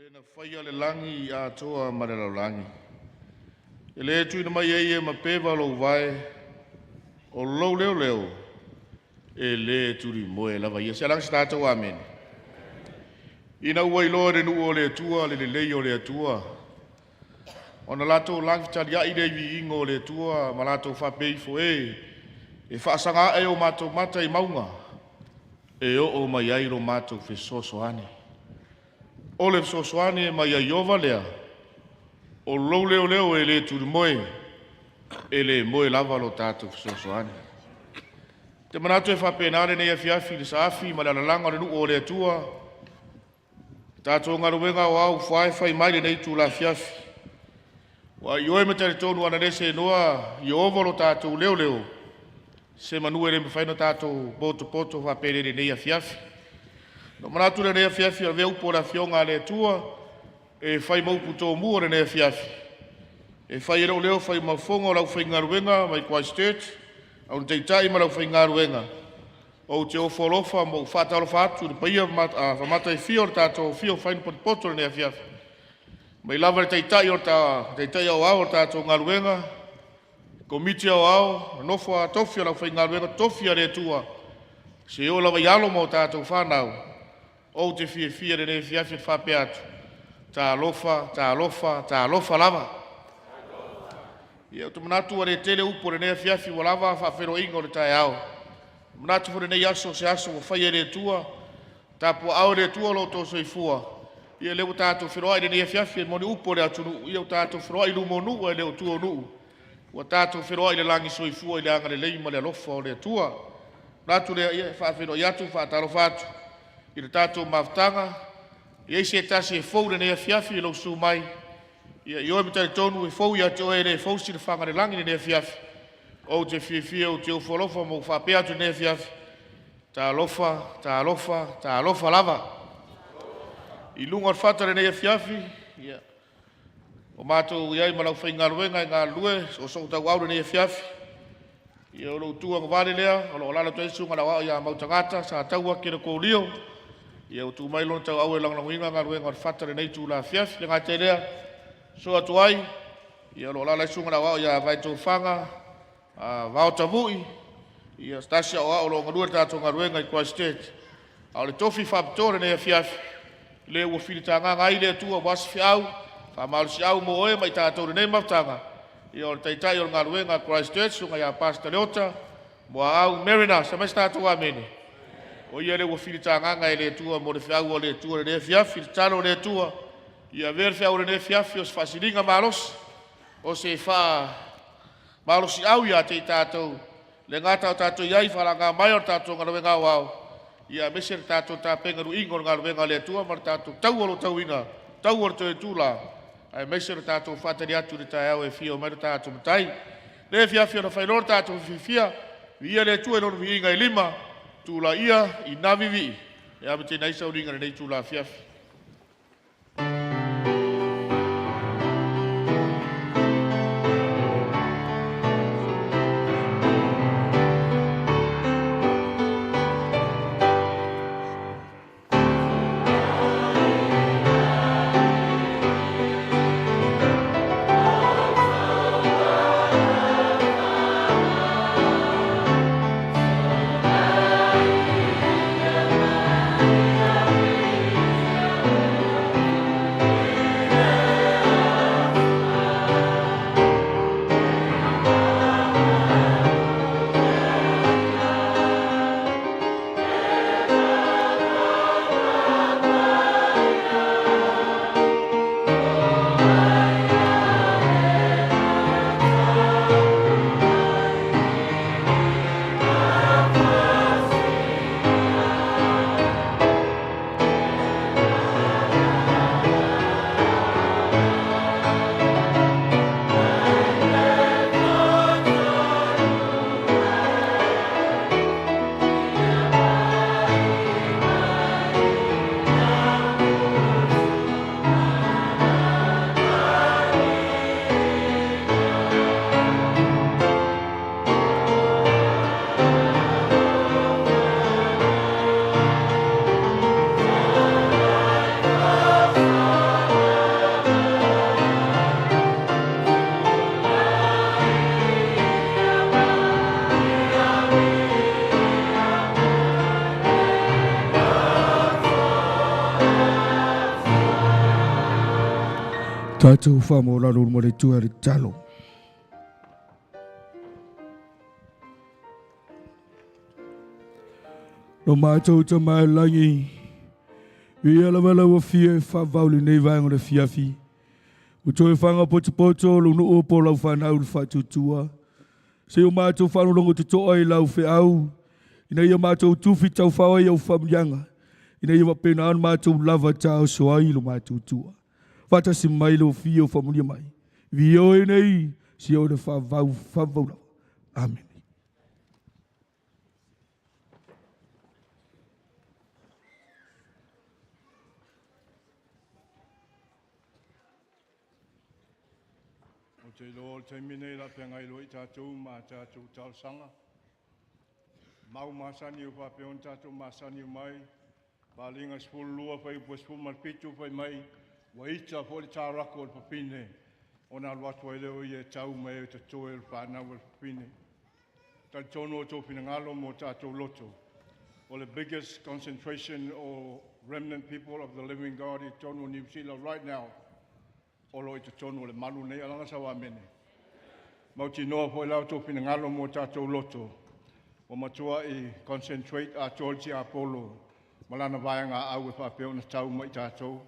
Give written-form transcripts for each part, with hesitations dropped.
Le na faia le lagi atoa ma le lalolagi, e le tuuina mai ai e mapeva lou vae, o lou leoleo, e le tulimoe lava ia. Se alaga sa tatou amene. Ina ua iloa e le nuu o le Atua le lelei o le Atua, ona latou lagi fetaliai lea i viiga o le Atua ma latou faapea ifo, e, e faasaga ae o matou mata i mauga, e oo mai ai lo matou fesoasoani. O le fesoasoani e mai ai Ieova lea, o lou leoleo e le tulimoe, e le moe lava lo tatou fesoasoani. Te manatu e faapena lenei afiafi i le saafi ma le alalaga o le nuu o le Atua, tatou galuega aoao ua fai mai lenei itula afiafi. Ua ioe ma talitonu ananese noa Ieova lo tatou leoleo, se manu e le mafai ona tatou potopoto faapelei i lenei afiafi. Na manatu lenei afiafi e avea upu o le Afioga a le Atua e fai ma upu tomua i lenei afiafi, e fai ai lou leo fai ma fofoga o le aufaigaluega mai Christchurch, au taitai ma le aufaigaluega. Ou te ofo alofa ma ou faatalofa atu i le paia famata e fia o le tatou afio o fai ma potopoto i lenei afiafi. Mai lava le taitai o le taitai aoao o le tatou galuega, Komiti Aoao, nofo a tofi o le aufaigaluega totofi a le Atua, seia oo lava i alo ma tatou fanau. Ou te fiafia i lenei afiafi e faapea atu, talofa, talofa, talofa lava. Ia, ou te manatu ua le tele upu o lenei afiafi, ua lava faafeiloaiga o le taeao. E manatu foi lenei aso, o se aso ua faia e le Atua, tapuaaao e le Atua lo outou soifua. Ia lea ua tatou feiloai i lenei afiafi, e moni upu a le atunuu, ia ua tatou feiloai i luma o nuu ae le o tua o nuu. Ua tatou feiloai i le lagi soifua i le agalelei ma le alofa o le Atua. Ona manatu lea, ia e faafeiloai atu ma faatalofa atu i le tatou mafutaga. E i ai se tasi e fou i lenei afiafi i lou susu mai, ia ioe ma talitonu e fou ia te oe, e le fou silafaga i le lagi lenei afiafi. Ou te fiafia ou te ofo alofa ma ou faapea atu i lenei afiafi, talofa, talofa, talofa lava. I luga o le fata i lenei afiafi, ia, o matou i ai ma le aufaigaluega e galulue soosootaua i lenei afiafi. Ia o lou tu agavale lea, o lo o alaala atu ai le susuga i le Aoao ia Mautagata Sataua Kelekolio. Ia ua tuu mai lona tauau e lagolagoina galuega o le fata i lenei itula afiafi. E le gata i lea, susu atu ai, ia o lo o alaala ai le susuga i le Aoao ia Vaitofaga Vao Tavui, ia se tasi aoao o lo o galue le tatou galuega i Christchurch. A o le tofi faapitoa i lenei afiafi, le ua filitagaga ai le Atua aua se feau faamalosiau mo oe ma i tatou i lenei mafutaga, ia o le taitai o le galuega a Christchurch, susuga ia Pastor Leota Muaau Mariner. Samoa se tatou amene. O ia lea ua filitagaga e le Atua mo le feau a le Atua i lenei afiafi, le tatalo a le Atua, ia avea le feau o lenei afiafi o se faasiliga malosi, o se faamalosiau ia te i tatou, le gata o tatou i ai i falaga mai o le tatou galuega aoao, ia aemaise le tatou tapenaluiga o le galuega a le Atua ma le tatou taua o lo o tauina, taua o le toe tula, aemaise le tatou faatali atu i le taeao e afio mai le tatou Matai. Le fiafia na failoa le tatou fiafia, viia le Atua i lona viiga e lima, tulaia i na vivii, e amataina ai sauliga i lenei itula afiafi. Tatou faamaualalo ma le Atua i le tatalo. Lo matou Tama i le lagi, viia lava lau afio e faavavau i lenei vaega o le afiafi. Ua toe fagapotopoto lou nuu po o lau fanau i le faatuatua. Se i o matou faalogologo totoa i lau feau, ina ia matou tufi taufao ai au faamanuiaga, ina ia faapena ona matou lava taoso ai lo matou tua. Faatasi mai lau afio faamanuia mai. Viia oe nei, si o le faavavau faavavau lava. Amene. Ou te iloa o le taimi lenei o le a feagai loa i tatou ma a tatou talosaga. Mau masani ua faapea ona tatou masani uma ai. Faaaliga 12 fuaiupu 17 fai mai, ua ita foi le tarako o le fafine ona alu atu ai lea o ia e tau ma e totoe o le fanau a le fafine. Talitonu o outou finagalo ma o tatou loto, o le biggest concentration o remnant people of the living God i totonu o Niu Sila right now, o lo o i totonu o le malu nei. Alaga sau amene. Mautinoa foi la outou finagalo ma o tatou loto, ua matuai concentrate atoa le tiapolo ma lana vaega au e faapea ona tau mai i tatou,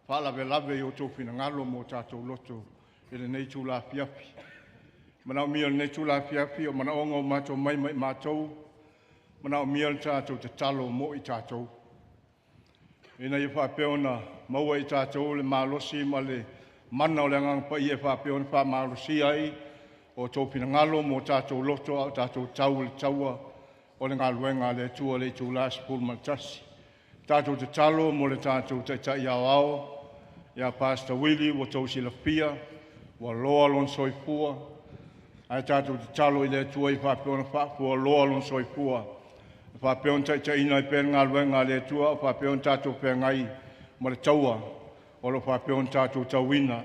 faalavelave i outou finagalo ma o tatou loto i lenei itula afiafi. Manaomia i lenei itula afiafi o manaoga ua matou mai ma i matou, manaomia le tatou tatalo mo i tatou, ina ia faapea ona maua e i tatou le malosi ma le mana o le Agaga Paia e faapea ona faamalosia ai o outou finagalo ma o tatou loto a o tatou tau i le taua o le galuega a le Atua i le itula e 11. Tatou tatalo mo le tatou Taitai Aoao ia Pastor Willie, ua outou silafia ua loa lona soifua, ae tatou tatalo i le Atua ia faapea ona faafualoa lona soifua, faapea ona taitaiina ai pea le galuega a le Atua, o faapea ona tatou feagai ma le taua o lo o faapea ona tatou tauina.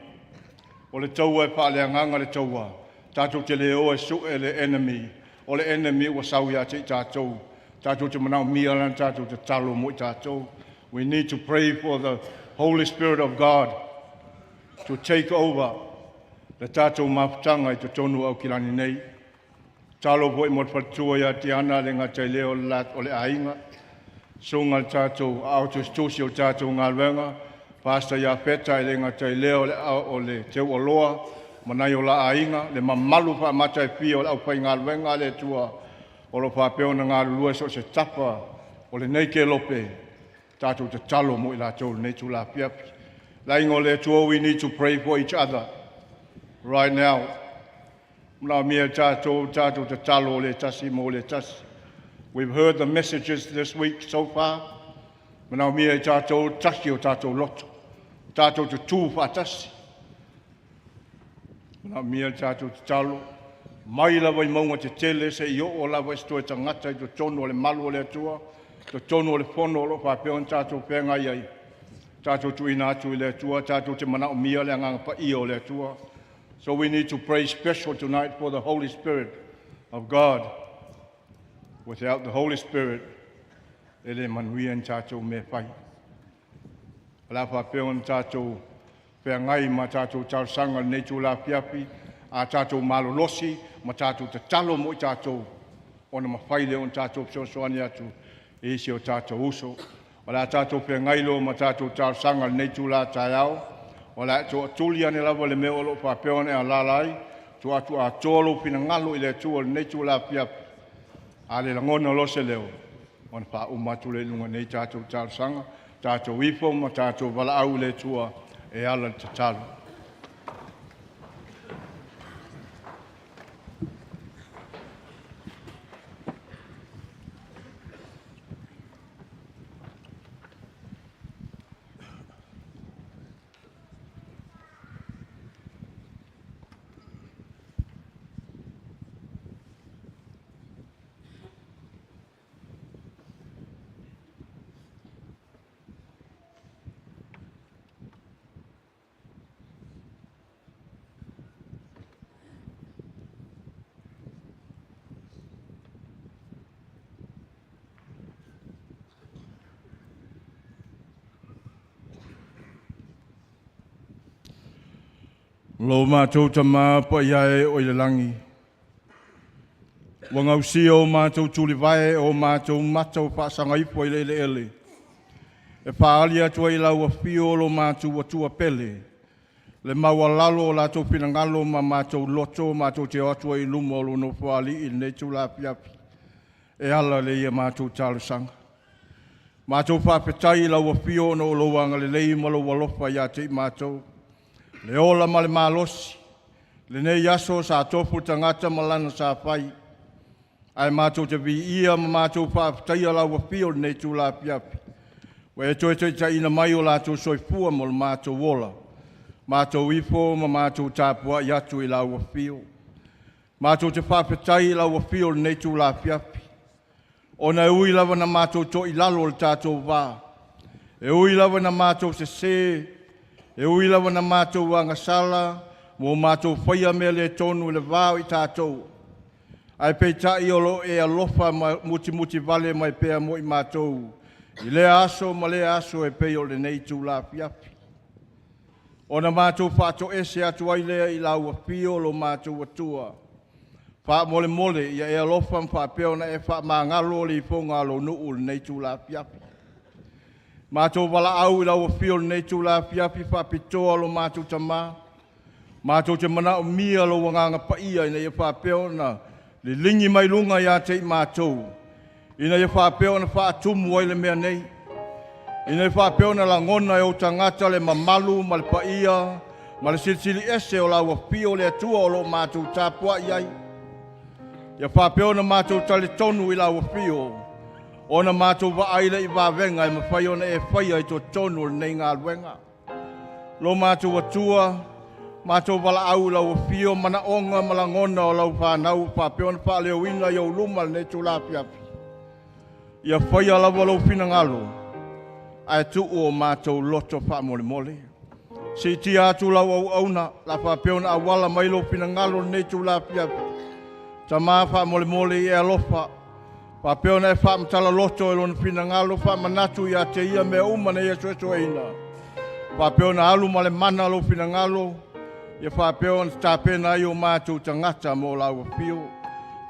O le taua e faaleagaga le taua, tatou te le o e sue le enemy, o le enemy ua sau ia te i tatou. Tatou te manaomia la le tatou tatalo mo i tatou. We need to pray for the Holy Spirit of God to take over le tatou mafutaga i totonu o Aukilani nei. Tatalo foi mo le faletua ia Tiana, le gata i lea o le aiga, susuga i le tatou aao tusitusi o le tatou galuega, Pastor Iafeta, e le gata i lea o le Teualoa ma nai o la aiga, le mamalu faamata e fia o le aufaigaluega a le Atua o lo o faapea ona galulue i so o se tafa o lenei kelope. Tatou tatalo mo i latou i lenei itula afiafi. Le aiga o le Atua, we need to pray for each other right now. Manaomia e tatou tatou tatalo o le tasi mo le tasi. We've heard the messages this week so far. Manaomia e tatou tasi o tatou loto, tatou tutū faatasi. Manaomia le tatou tatalo mai lava i mauga tetele seia oo lava i se toe tagata i totonu o le malu o le Atua, totonu o le fono o lo o faapea ona tatou feagai ai, tatou tuuina atu i le Atua, tatou te manaomia le Agaga Paia o le Atua. So we need to pray special tonight for the Holy Spirit of God. Without the Holy Spirit, e le manuia ni tatou mea fai. O le a faapea ona tatou feagai ma tatou talosaga i lenei itula afiafi, a tatou malolosi ma tatou tatalo mo i tatou, ona mafai lea ona tatou fesoasoani atu i isi o tatou uso. O le a tatou feagai loa ma tatou talosaga i lenei itula taeao. O le a e toatuli ane lava le mea o lo o faapea ona e alaala ai, tuu atu atoa lou finagalo i le Atua i lenei itula afiafi. A le lagona loa se leo, ona faauma atu lea i luga nei tatou talosaga, tatou ifo ma tatou valaau i le Atua e ala i le tatalo. Lo matou Tama paia e o i le lagi, ua gausia o matou tulivae o matou mata o faasagaifo i le eleele, e faaali atu ai lau afio o lo matou Atua pele, le maualalo o latou finagalo ma matou loto matou te o atu ai i luma o lou Nofoalii i lenei itula afiafi, e ala lea i a matou talosaga. Matou faafetai i lau Afio ona o lou agalelei ma lou alofa ia te i matou, le ola ma le malosi. I lenei aso sa tofu le tagata ma lana sa fai, ae matou te viia ma matou faafetaia lau Afio i lenei itula afiafi, ua e toe taitaiina mai o latou soifua ma lo matou ola, matou ifo ma matou tapuai atu i lau Afio. Matou te faafetai i lau Afio i lenei itula afiafi, ona e ui lava ina matou toilalo i le tatou va, e ui lava ina matou sese, e ui lava ina matou agasala ma ua matou faia mea le tonu i le va o i tatou, ae peitai o lo o e alofa mutimutivale mai pea mo i matou i lea aso ma lea aso e pei o lenei itula afiafi. Ona matou faatoese atu ai lea i lau Afio lo matou Atua, faamolemole ia e alofa ma faapea ona e faamagalo le ifoga a lou nuu i lenei itula afiafi. Matou valaau i lau Afio i lenei itula afiafi faapitoa lo matou Tama, matou te manaomia lou Agaga Paia ina ia faapea ona liligi mai luga ia te i matou, ina ia faapea ona faatumu ai le mea nei, ina ia faapea ona lagona e ou tagata le mamalu ma le paia ma le Silisili Ese o lau Afio le Atua o lo o matou tapuai ai. Ia faapea ona matou talitonu i lau Afio, ona matou vaai lea i vavega e mafai ona e faia i totonu o lenei galuega. Lo matou Atua, matou valaau i lau Afio, manaoga ma lagona o lau fanau ua faapea ona faaleoina i ou luma i lenei itula afiafi, ia faia lava lou finagalo, ae tuu o matou loto faamolemole. Siitia atu lau auauna, o le a faapea ona auala mai lou finagalo i lenei itula afiafi. Tama faamolemole ia e alofa, faapea ona e faamatala loto i lona finagalo, faamanatu ia te ia mea uma na ia suesueina, faapea ona alu ma le mana lou finagalo, ia faapea ona tapena ai o matou tagata mo lau afio.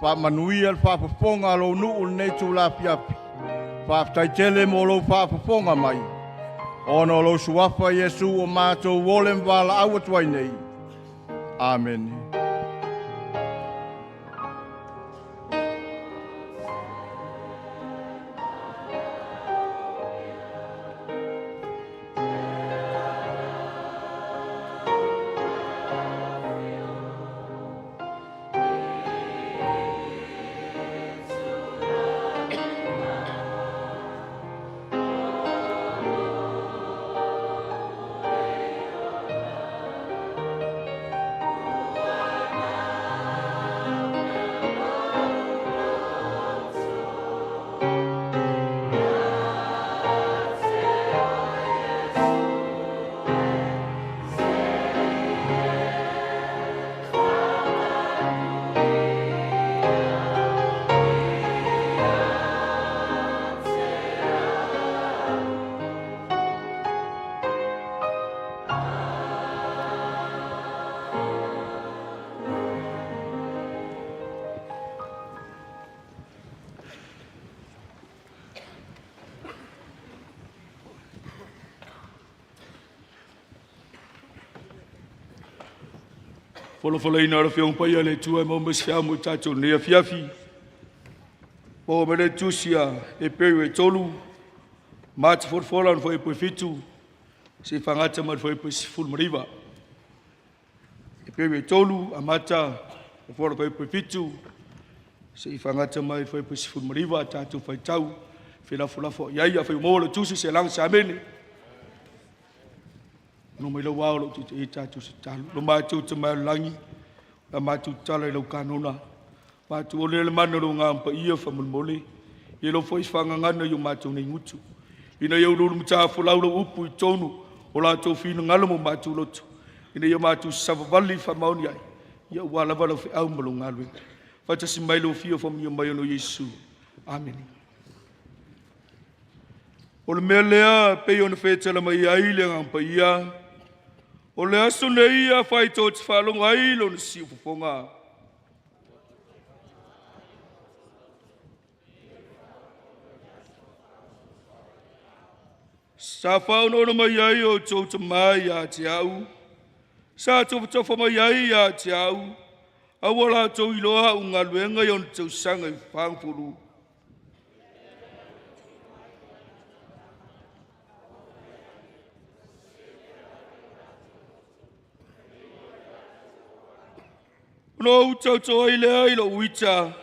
Faamanuia le faafofoga a lou nuu i lenei itula afiafi. Faafetai tele mo lou faafofoga mai, ona o lou suafa Iesu ua matou ole ma valaau atu ai nei. Amene. Folafolaina o le Afioga Paia a le Atua e maua mai se feau mo i tatou i lenei afiafi. Maua mai le tusi a Heperu e 3, mata folafola o le fuaiupu e 7, seia faagata mai le fuaiupu e 19. Heperu e 3, amata folafola o le fuaiupu e 7, seia faagata mai le fuaiupu e 19, a tatou faitau felafolafoai ai. Afai ua maua le tusi, se laga se amene. No mai lau ao lou taitaia tatou se talo. Lo matou Tama i le lagi, la matou tala i lau kanona, matou ole le mana o lou agaga paia faamolemole, ia lau foi faagagana i o matou nei gutu, ina ia uluulu matafolau lau upu i totonu o latou finagalo ma o matou loto, ina ia matou savavali faamaoni ai, ia aua lava lau feau ma lou galuega. Faatasi mai lou afio faamanuia mai ona o Iesu. Amene. O le mea lea pei ona fetala mai ai le Agaga Paia, O le aso nei afai tou te faalogo ai i lona siufofoga. Sa faaonaona mai ai outou tama ia te au, sa tofatofa mai ai ia te au, a ua latou iloa au galuega i ona tausaga e 40. Ona ou tauto ai lea i lou ita,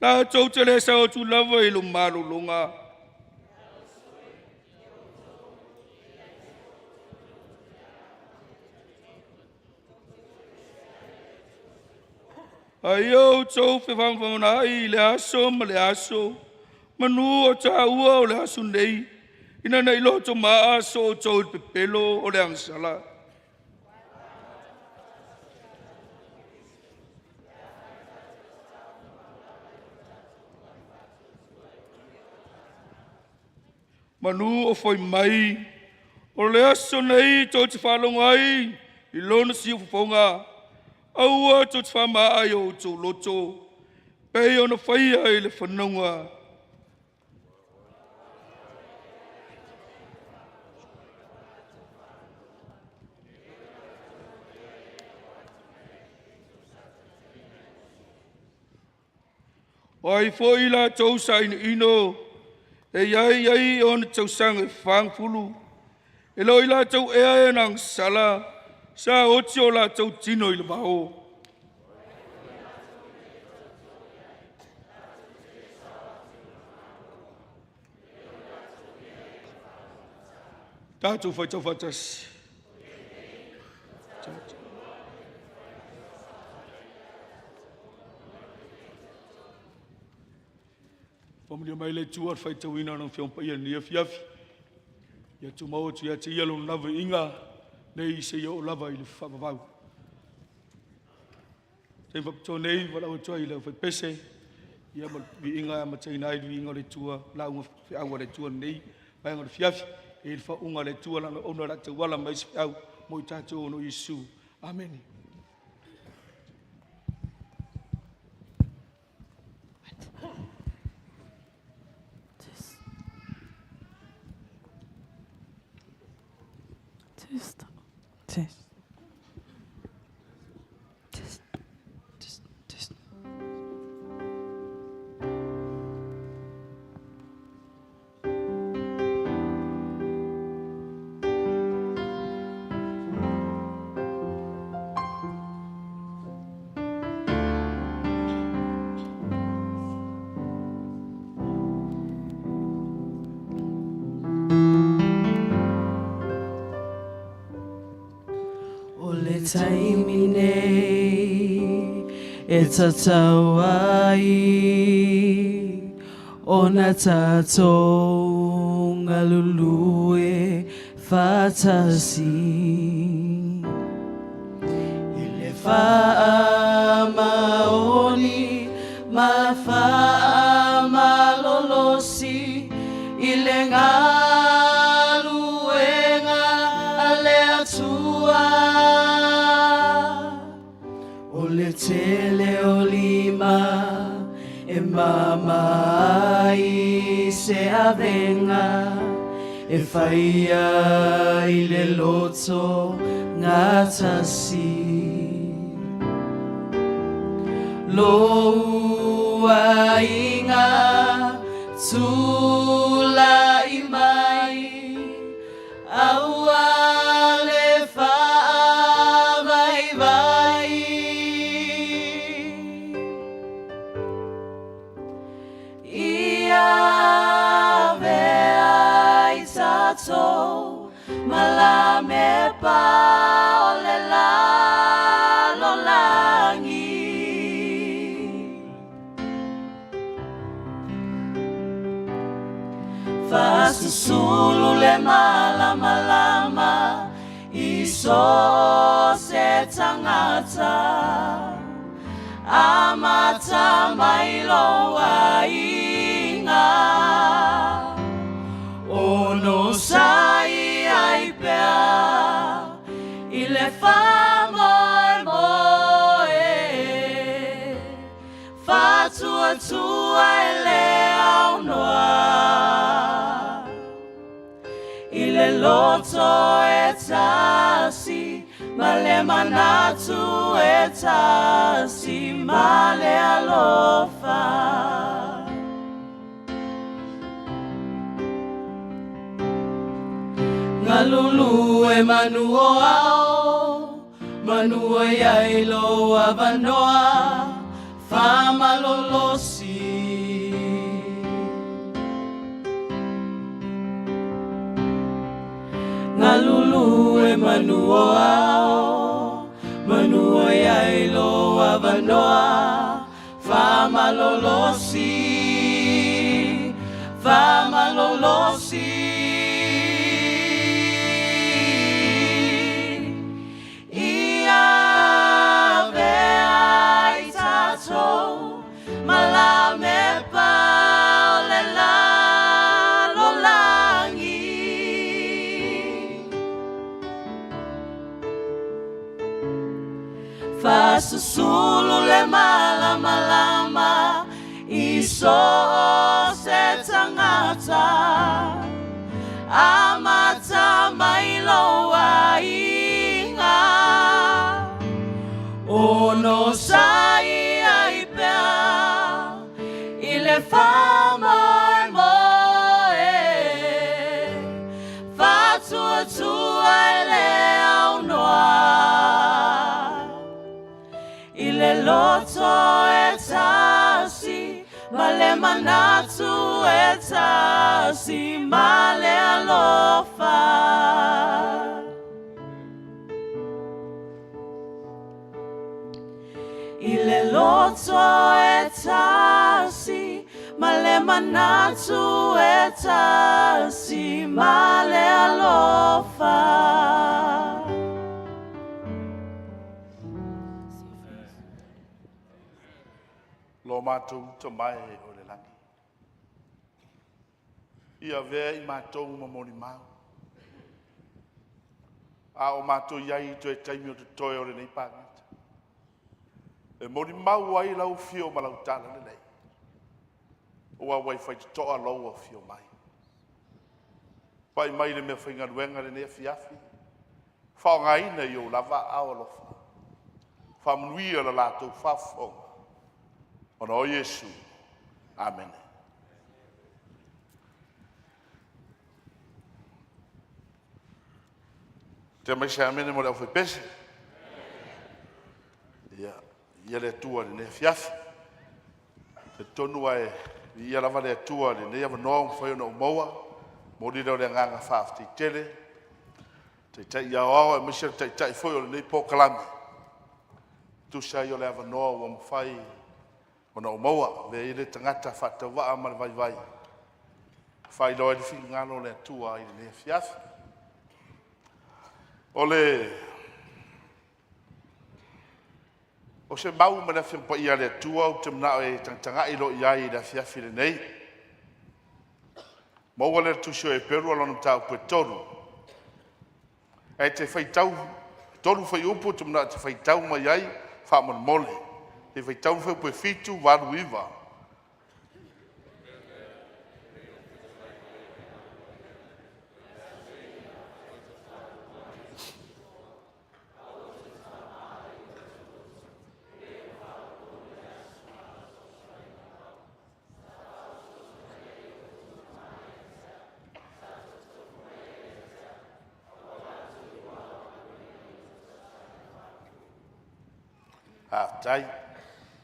latou te le sao atu lava i lou malologa. A ia outou fefagofagonaai i le aso ma le aso, manu o taua o le aso nei, ina ne i loto maa so outou i le pepelo o le agasala. Manu o foi mai, o le aso nei tou te faalogo ai i lona siufofoga, aua tou te faamaa i o outou loto, pei ona faia i le fanauga. O ai foi latou sa inoino e i ai ai ona tausaga e 40, e le o i latou ea e na agasala, sa oti o latou tino i le vao. Tatou faitau faatasi. Faamanuia mai le Atua i le faitauina o Lana Afioga Paia i lenei afiafi. Ia tumau atu ia te Ia Lona lava viiga, nei seia oo lava i le faavavau. Taimi faapitoa nei, valaau atu ai i le aufaipese, ia ma le viiga e amataina ai le viiga o le Atua, lauga feau a le Atua lenei vaega o le afiafi. E i ai le faauuga a le Atua, lana auauna o le a tauala mai se feau mo i tatou ona o Iesu. Amene. Test. Test. Test. Test. Test. O le taimi nei e tatau ai ona tatou galulue faatasi i le faamaoni ma faamalolosi i le galuega a le Atua. O le tele o lima e mama ai se avega e faia i le loto gatasi. Lou aiga tulai mai aua le faavaivai. Ia avea i tatou ma lamepa o le lalolagi. Faasusulu le malamalama i so o se tagata, amata mai lou aiga. Onosai ai pea i le le faamoemoe faatuatua i le aunoa i le loto e tasi ma le manatu e tasi ma le alofa. Galulue manu o ao, manu o iai lou avanoa, faamalolosi. Galulue manu o ao, manu o iai lou avanoa, faamalolosi, faamalolosi. Ia avea i tatou ma lamepa o le lalolagi. Faasusulu le malamalama i so o se tagata, amata mai lou aiga. Onosai ai pea i le faamoemoe, faatuatua i le aunoa i le loto e tasi ma le manatu e tasi ma le alofa. I le loto e tasi ma le manatu e tasi ma le alofa. Lo matou Uta mae o le lagi. Ia avea i matou ma molimau. A o matou i ai i toe taimi o totoe o lenei palota. E molimau ai lau afio ma lau talalelei. Ua ua i faitotoa lou afio mai. Pai mai le mea faigaluega lenei afiafi. Faaaogaina i ou lava aao alofa. Faamanuia le latou faafofoga. Ona o Iesu. Amene. Te mai se amene mo le au faipese. Ia, ia le Atua i lenei afiafi. Talitonu ae viia lava le Atua i lenei avanoa ua mafai ona ou maua. Momoli lea o le agaga faafetai tele. Taitai aoao aemaise le Taitai foi o lenei polokalame. Tusa ai o le avanoa ua mafai ona ou maua. Avea ia le tagata faatauvaa ma le vaivai. Faailoa ai le finagalo o le Atua i lenei afiafi. O le o se mau ma le Afioga Paia a le Atua ou te manao e tagatagai loa i ai i le afiafi lenei. Maua lea i le tusi o Eperu o lona mataupu e 3. Ae te faitau 3 fuaiupu ou te manao e te faitau mai ai faamolemole. Te faitau fuaiupu e 7, 8, 9. Faafetai.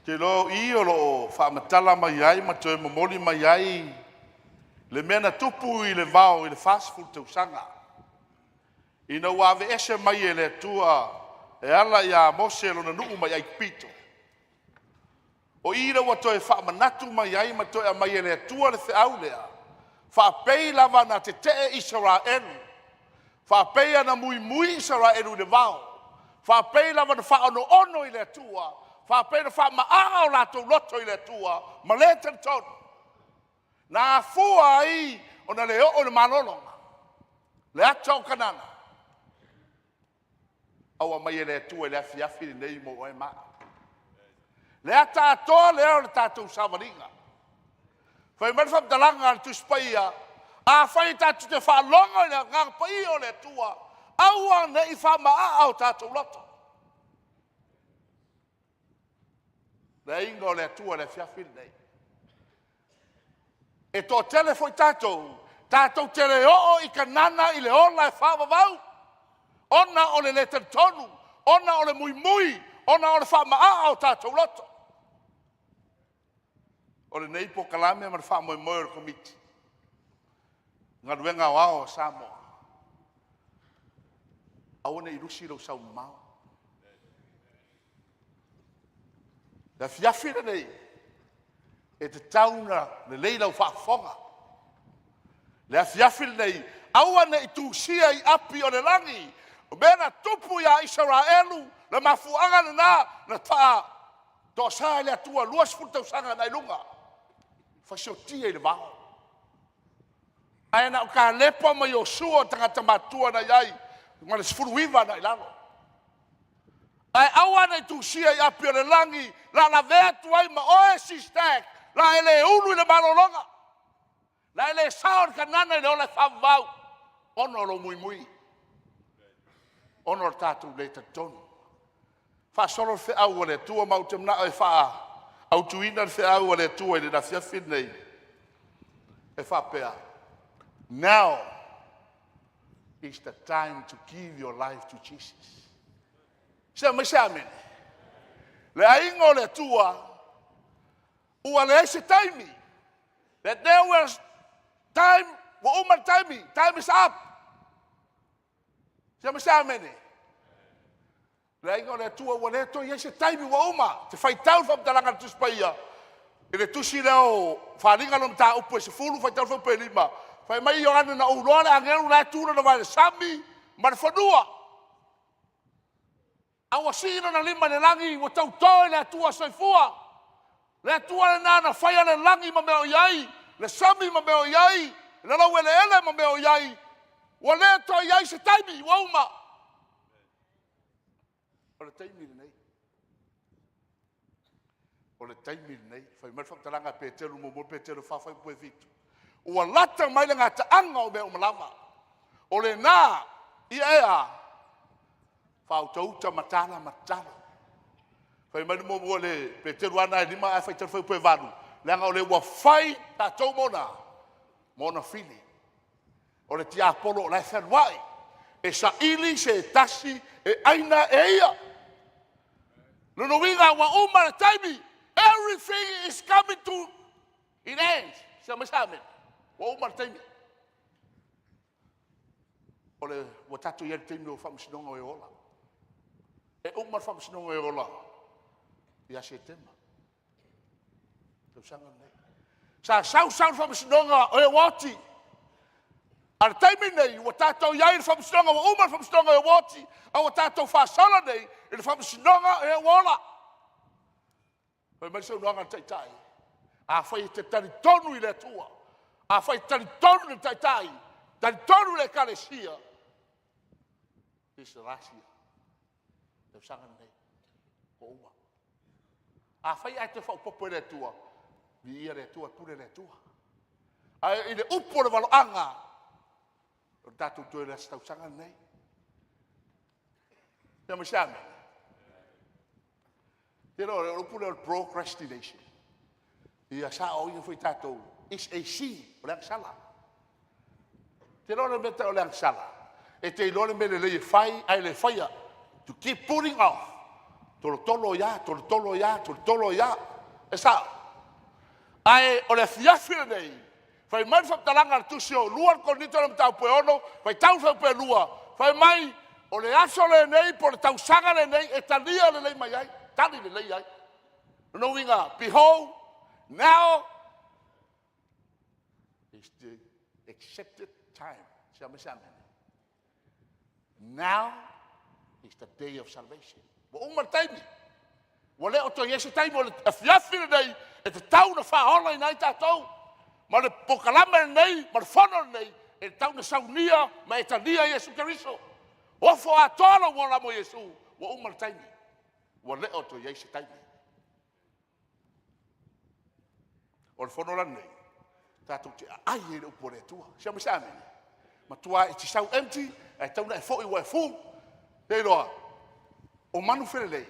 Te iloa o i o lo o faamatala mai ai ma toe momoli mai ai le mea na tupu i le vao i le 40 tausaga. Ina ua aveese mai e le Atua e ala ia Mose lona nuu mai Aikupito. O i lea ua toe faamanatu mai ai ma toe aumai e le Atua le feau lea, faapei lava na tetee Isaraelu, faapei ona muimui Isaraelu i le vao, faapei lava na faaonoono i le Atua, faapei na faama'a o latou loto i le Atua ma le talitonu. Na afua ai ona le oo i le malologa, le ata o Kanana. A ua aumai e le Atua i le afiafi lenei mo oe ma au. Le ata atoa lea o le tatou savaliga. Fai mai le faamatalaga a le Tusi Paia, afai tatou te faalogo i le Agaga Paia o le Atua, aua ne i faamaaa o tatou loto. Le aiga o le Atua i le afiafi lenei. E toatele foi tatou, tatou te le oo i Kanana i le ola e faavavau, ona o le le talitonu, ona o le muimui, ona o le faamaa o tatou loto. O lenei polokalame ma le faamoemoe o le Komiti, galuega aoao a Samoa, aua ne i lusi lou sau mamao. Le afiafi lenei, e tatau ona lelei lau faafofoga. Le afiafi lenei, aua ne i tusia i api o le lagi. O mea na tupu ia Isaraelu, le mafuaaga lena na faatoesa ai le Atua 20 tausaga agai luga, fasioti i le vao. Ae na o Kalepa ma Iosua tagata matutua na i ai, ma le 19 agai i lalo. Ae aua ne i tusia i api o le lagi, la lavea atu ai ma oe sister, la e le ulu i le malologa, la e le sao i le Kanana i le ola e faavavau, ona o lou muimui, ona o le tatou le talitonu. Faasolo le feau a le Atua, ma ou te manao e faaautuina le feau a le Atua i le afiafi lenei, e faapea, now is the time to give your life to Jesus. Se aumai se amene. Le aiga o le Atua, ua leai se taimi. That there was time, ua uma le taimi, time is up. Se aumai se amene. Le aiga o le Atua, ua le toe i ai se taimi, ua uma. Te faitau le faamatalaga a le Tusi Paia i le tusi lea o Faaaliga lona mataupu e 10, faitau le fuaiupu e 5. Fai mai Ioane, na ou iloa le agelu la e tu lona vae i le sami ma le fanua. A ua sii lona lima i le lagi, ua tauto i le Atua soifua. Le Atua lena na faia le lagi ma mea o i ai, le sami ma mea o i ai, le laueleele ma mea o i ai. Ua le toe i ai se taimi, ua uma. O le taimi lenei. O le taimi lenei. Fai mai le faamatalaga a Peteru, 1 Peteru 4, fuaiupu e 7. Ua lata mai le gataaga o mea uma lava. O lena, ia e a, faautauta matala ma tatalo. Fai mai le muamua le Peteru lava lena e 5 ae faitau le fuaiupu e 8, leaga o le ua fai tatou ma ona fili. O le tiapolo o la e fealuai, e saili se tasi e aina e ia. Lona uiga ua uma le taimi. Everything is coming to an end. Se aumai se amene. Ua uma le taimi. O le, ua tatou i ai i le taimi o faamasinoga o e ola. E uma le faamasinoga o e ola ia Setema tausaga lenei. Sa sau sau le faamasinoga o e ua oti. A o le taimi lenei, ua tatou i ai i le faamasinoga, ua uma le faamasinoga o e ua oti, a ua tatou faasolo nei i le faamasinoga o e ua ola. Fai mai le saunoaga a le Taitai, afai e te talitonu i le Atua, afai e te talitonu i le Taitai, talitonu i le Ekalesia, this is the last year, tausaga lenei, ua uma. Afai ae toe faaopoopo e le Atua, viia le Atua, pule le Atua. Ae i le upu o le valoaga, o le tatou toe last tausaga lenei. Ia ma se amene. Te iloa o le upu lea o le procrastination. Ia saoaina foi tatou, is a sin, o le agasala. Te iloa le mea e tau o le agasala, e te iloa le mea lelei e fai ae le faia. To keep putting off. Tolotolo ia, tolotolo ia, tolotolo ia. E sao. Ae o le afiafi lenei, fai mai le faamatalaga a le tusi o 2 Korinito le mataupu e 6, faitau le fuaiupu e 2, fai mai, o le aso lenei po o le tausaga lenei e talia lelei mai ai, tali lelei ai. Lona uiga, behold, now is the accepted time. Se aumai se amene. Now is the day of salvation. Ua uma le taimi. Ua le o toe i ai se taimi o le afiafi lenei e tatau ona faaolaina ai tatou. Ma le polokalame lenei ma le fono lenei e tatau ona saunia ma e talia Iesu Keriso. Ofo atoa lou ola mo Iesu, ua uma le taimi. Ua le o toe i ai se taimi. O le fono la lenei, tatou te aai ai i le upu a le Atua. Sia mai se amene. Matua e te sau empty, ae tatau ona e foi ua e full. Le iloa, o manu felelei,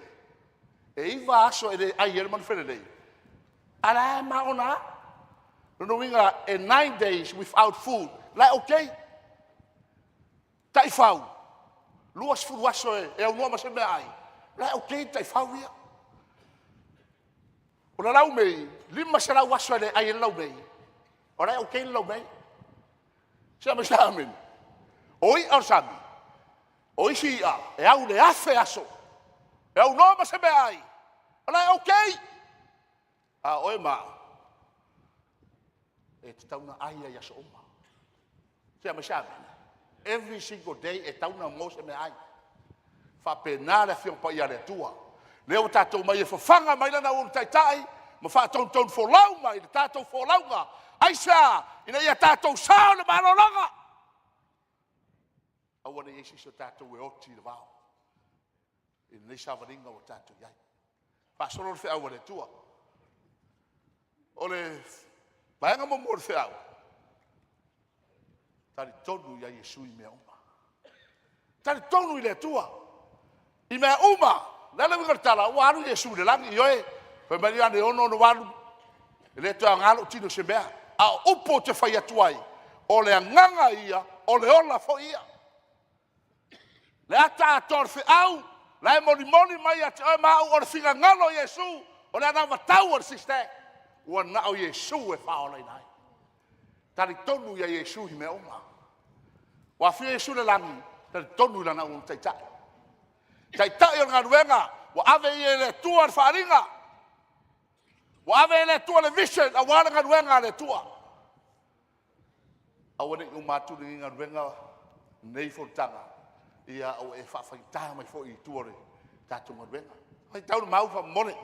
e 9 aso e le ai ai le manu felelei, a la e maona lava. Lona uiga e 9 days without food, la e okay. Taifau, 20 aso e aunoa ma se meaai, la e okay le taifau ia. O le laumei, 500 aso e le ai ai le laumei, o la e okay le laumei. Se ma se amene. O i'a o le sami, o isi i'a e au i le 1,000 aso, e aunoa ma se meaai, o la e okay. A o oe ma au, e tatau ona ai lava i aso uma. Se ma se amene. Every single day e tatau ona maua se meaai. Faapena le Afioga Paia a le Atua. Lea ua tatou omai e fafaga mai Lana auauna taitai ma faatonutonu folau mai le tatou folauga. Aisea? Ina ia tatou sao i le malologa. Aua ne i i ai se isi o tatou e oti i le vao i lenei savaliga ua tatou i ai. Faasolo le feau a le Atua. O le vaega muamua o le feau, talitonu ia Iesu i mea uma. Talitonu i le Atua i mea uma. O le a le uiga o le tala? Ua alu Iesu i le lagi, ioe, fai mai le Ioane 6:68, e le toe aoga lou tino i se mea, a o upu ou te fai atu ai, o le agaga ia, o le ola foi ia. Le ata atoa o le feau, la e molimoli mai ia te oe ma au, o le finagalo o Iesu, o le anavatau a le sister, ua na o Iesu e faaolaina ai. Talitonu ia Iesu i mea uma. Ua afio Iesu i le lagi, talitonu i lana auauna taitai. Taitai o le galuega, ua ave ia e le Atua le faaaliga. Ua ave e le Atua le vision aua le galuega a le Atua. Aua ne i uma atu lenei galuega, lenei fonotaga, ia a ua e faafaigata mai foi i tua o le tatou galuega. Faitau le mau faamolemole.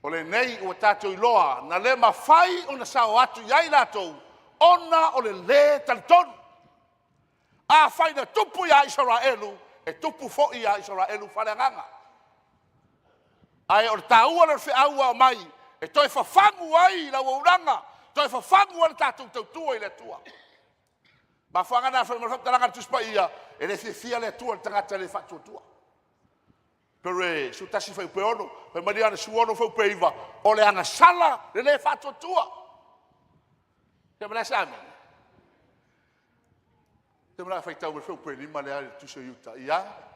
O lenei ua tatou iloa na le mafai ona sao atu i ai latou ona o le lē talitonu. Afai na tupu ia Isaraelu, e tupu foi ia Isaraelu faaleagaga. Ae o le taua lea o le feau ua aumai e toe fafagu ai le auaunaga, toe fafagu ai le tatou tautua i le Atua. Mafuaaga na fai mai le faamatalaga a le Tusi Paia, e le fiafia le Atua i le tagata e le faatuatua. Pero 11 fuaiupu e 6, fai mai le Ioane 16 fuaiupu e 9, o le agasala le le faatuatua. Ia ma le se amene? Se ma faitau mai fuaiupu e 5 lea i le tusi o Iuta. Ia.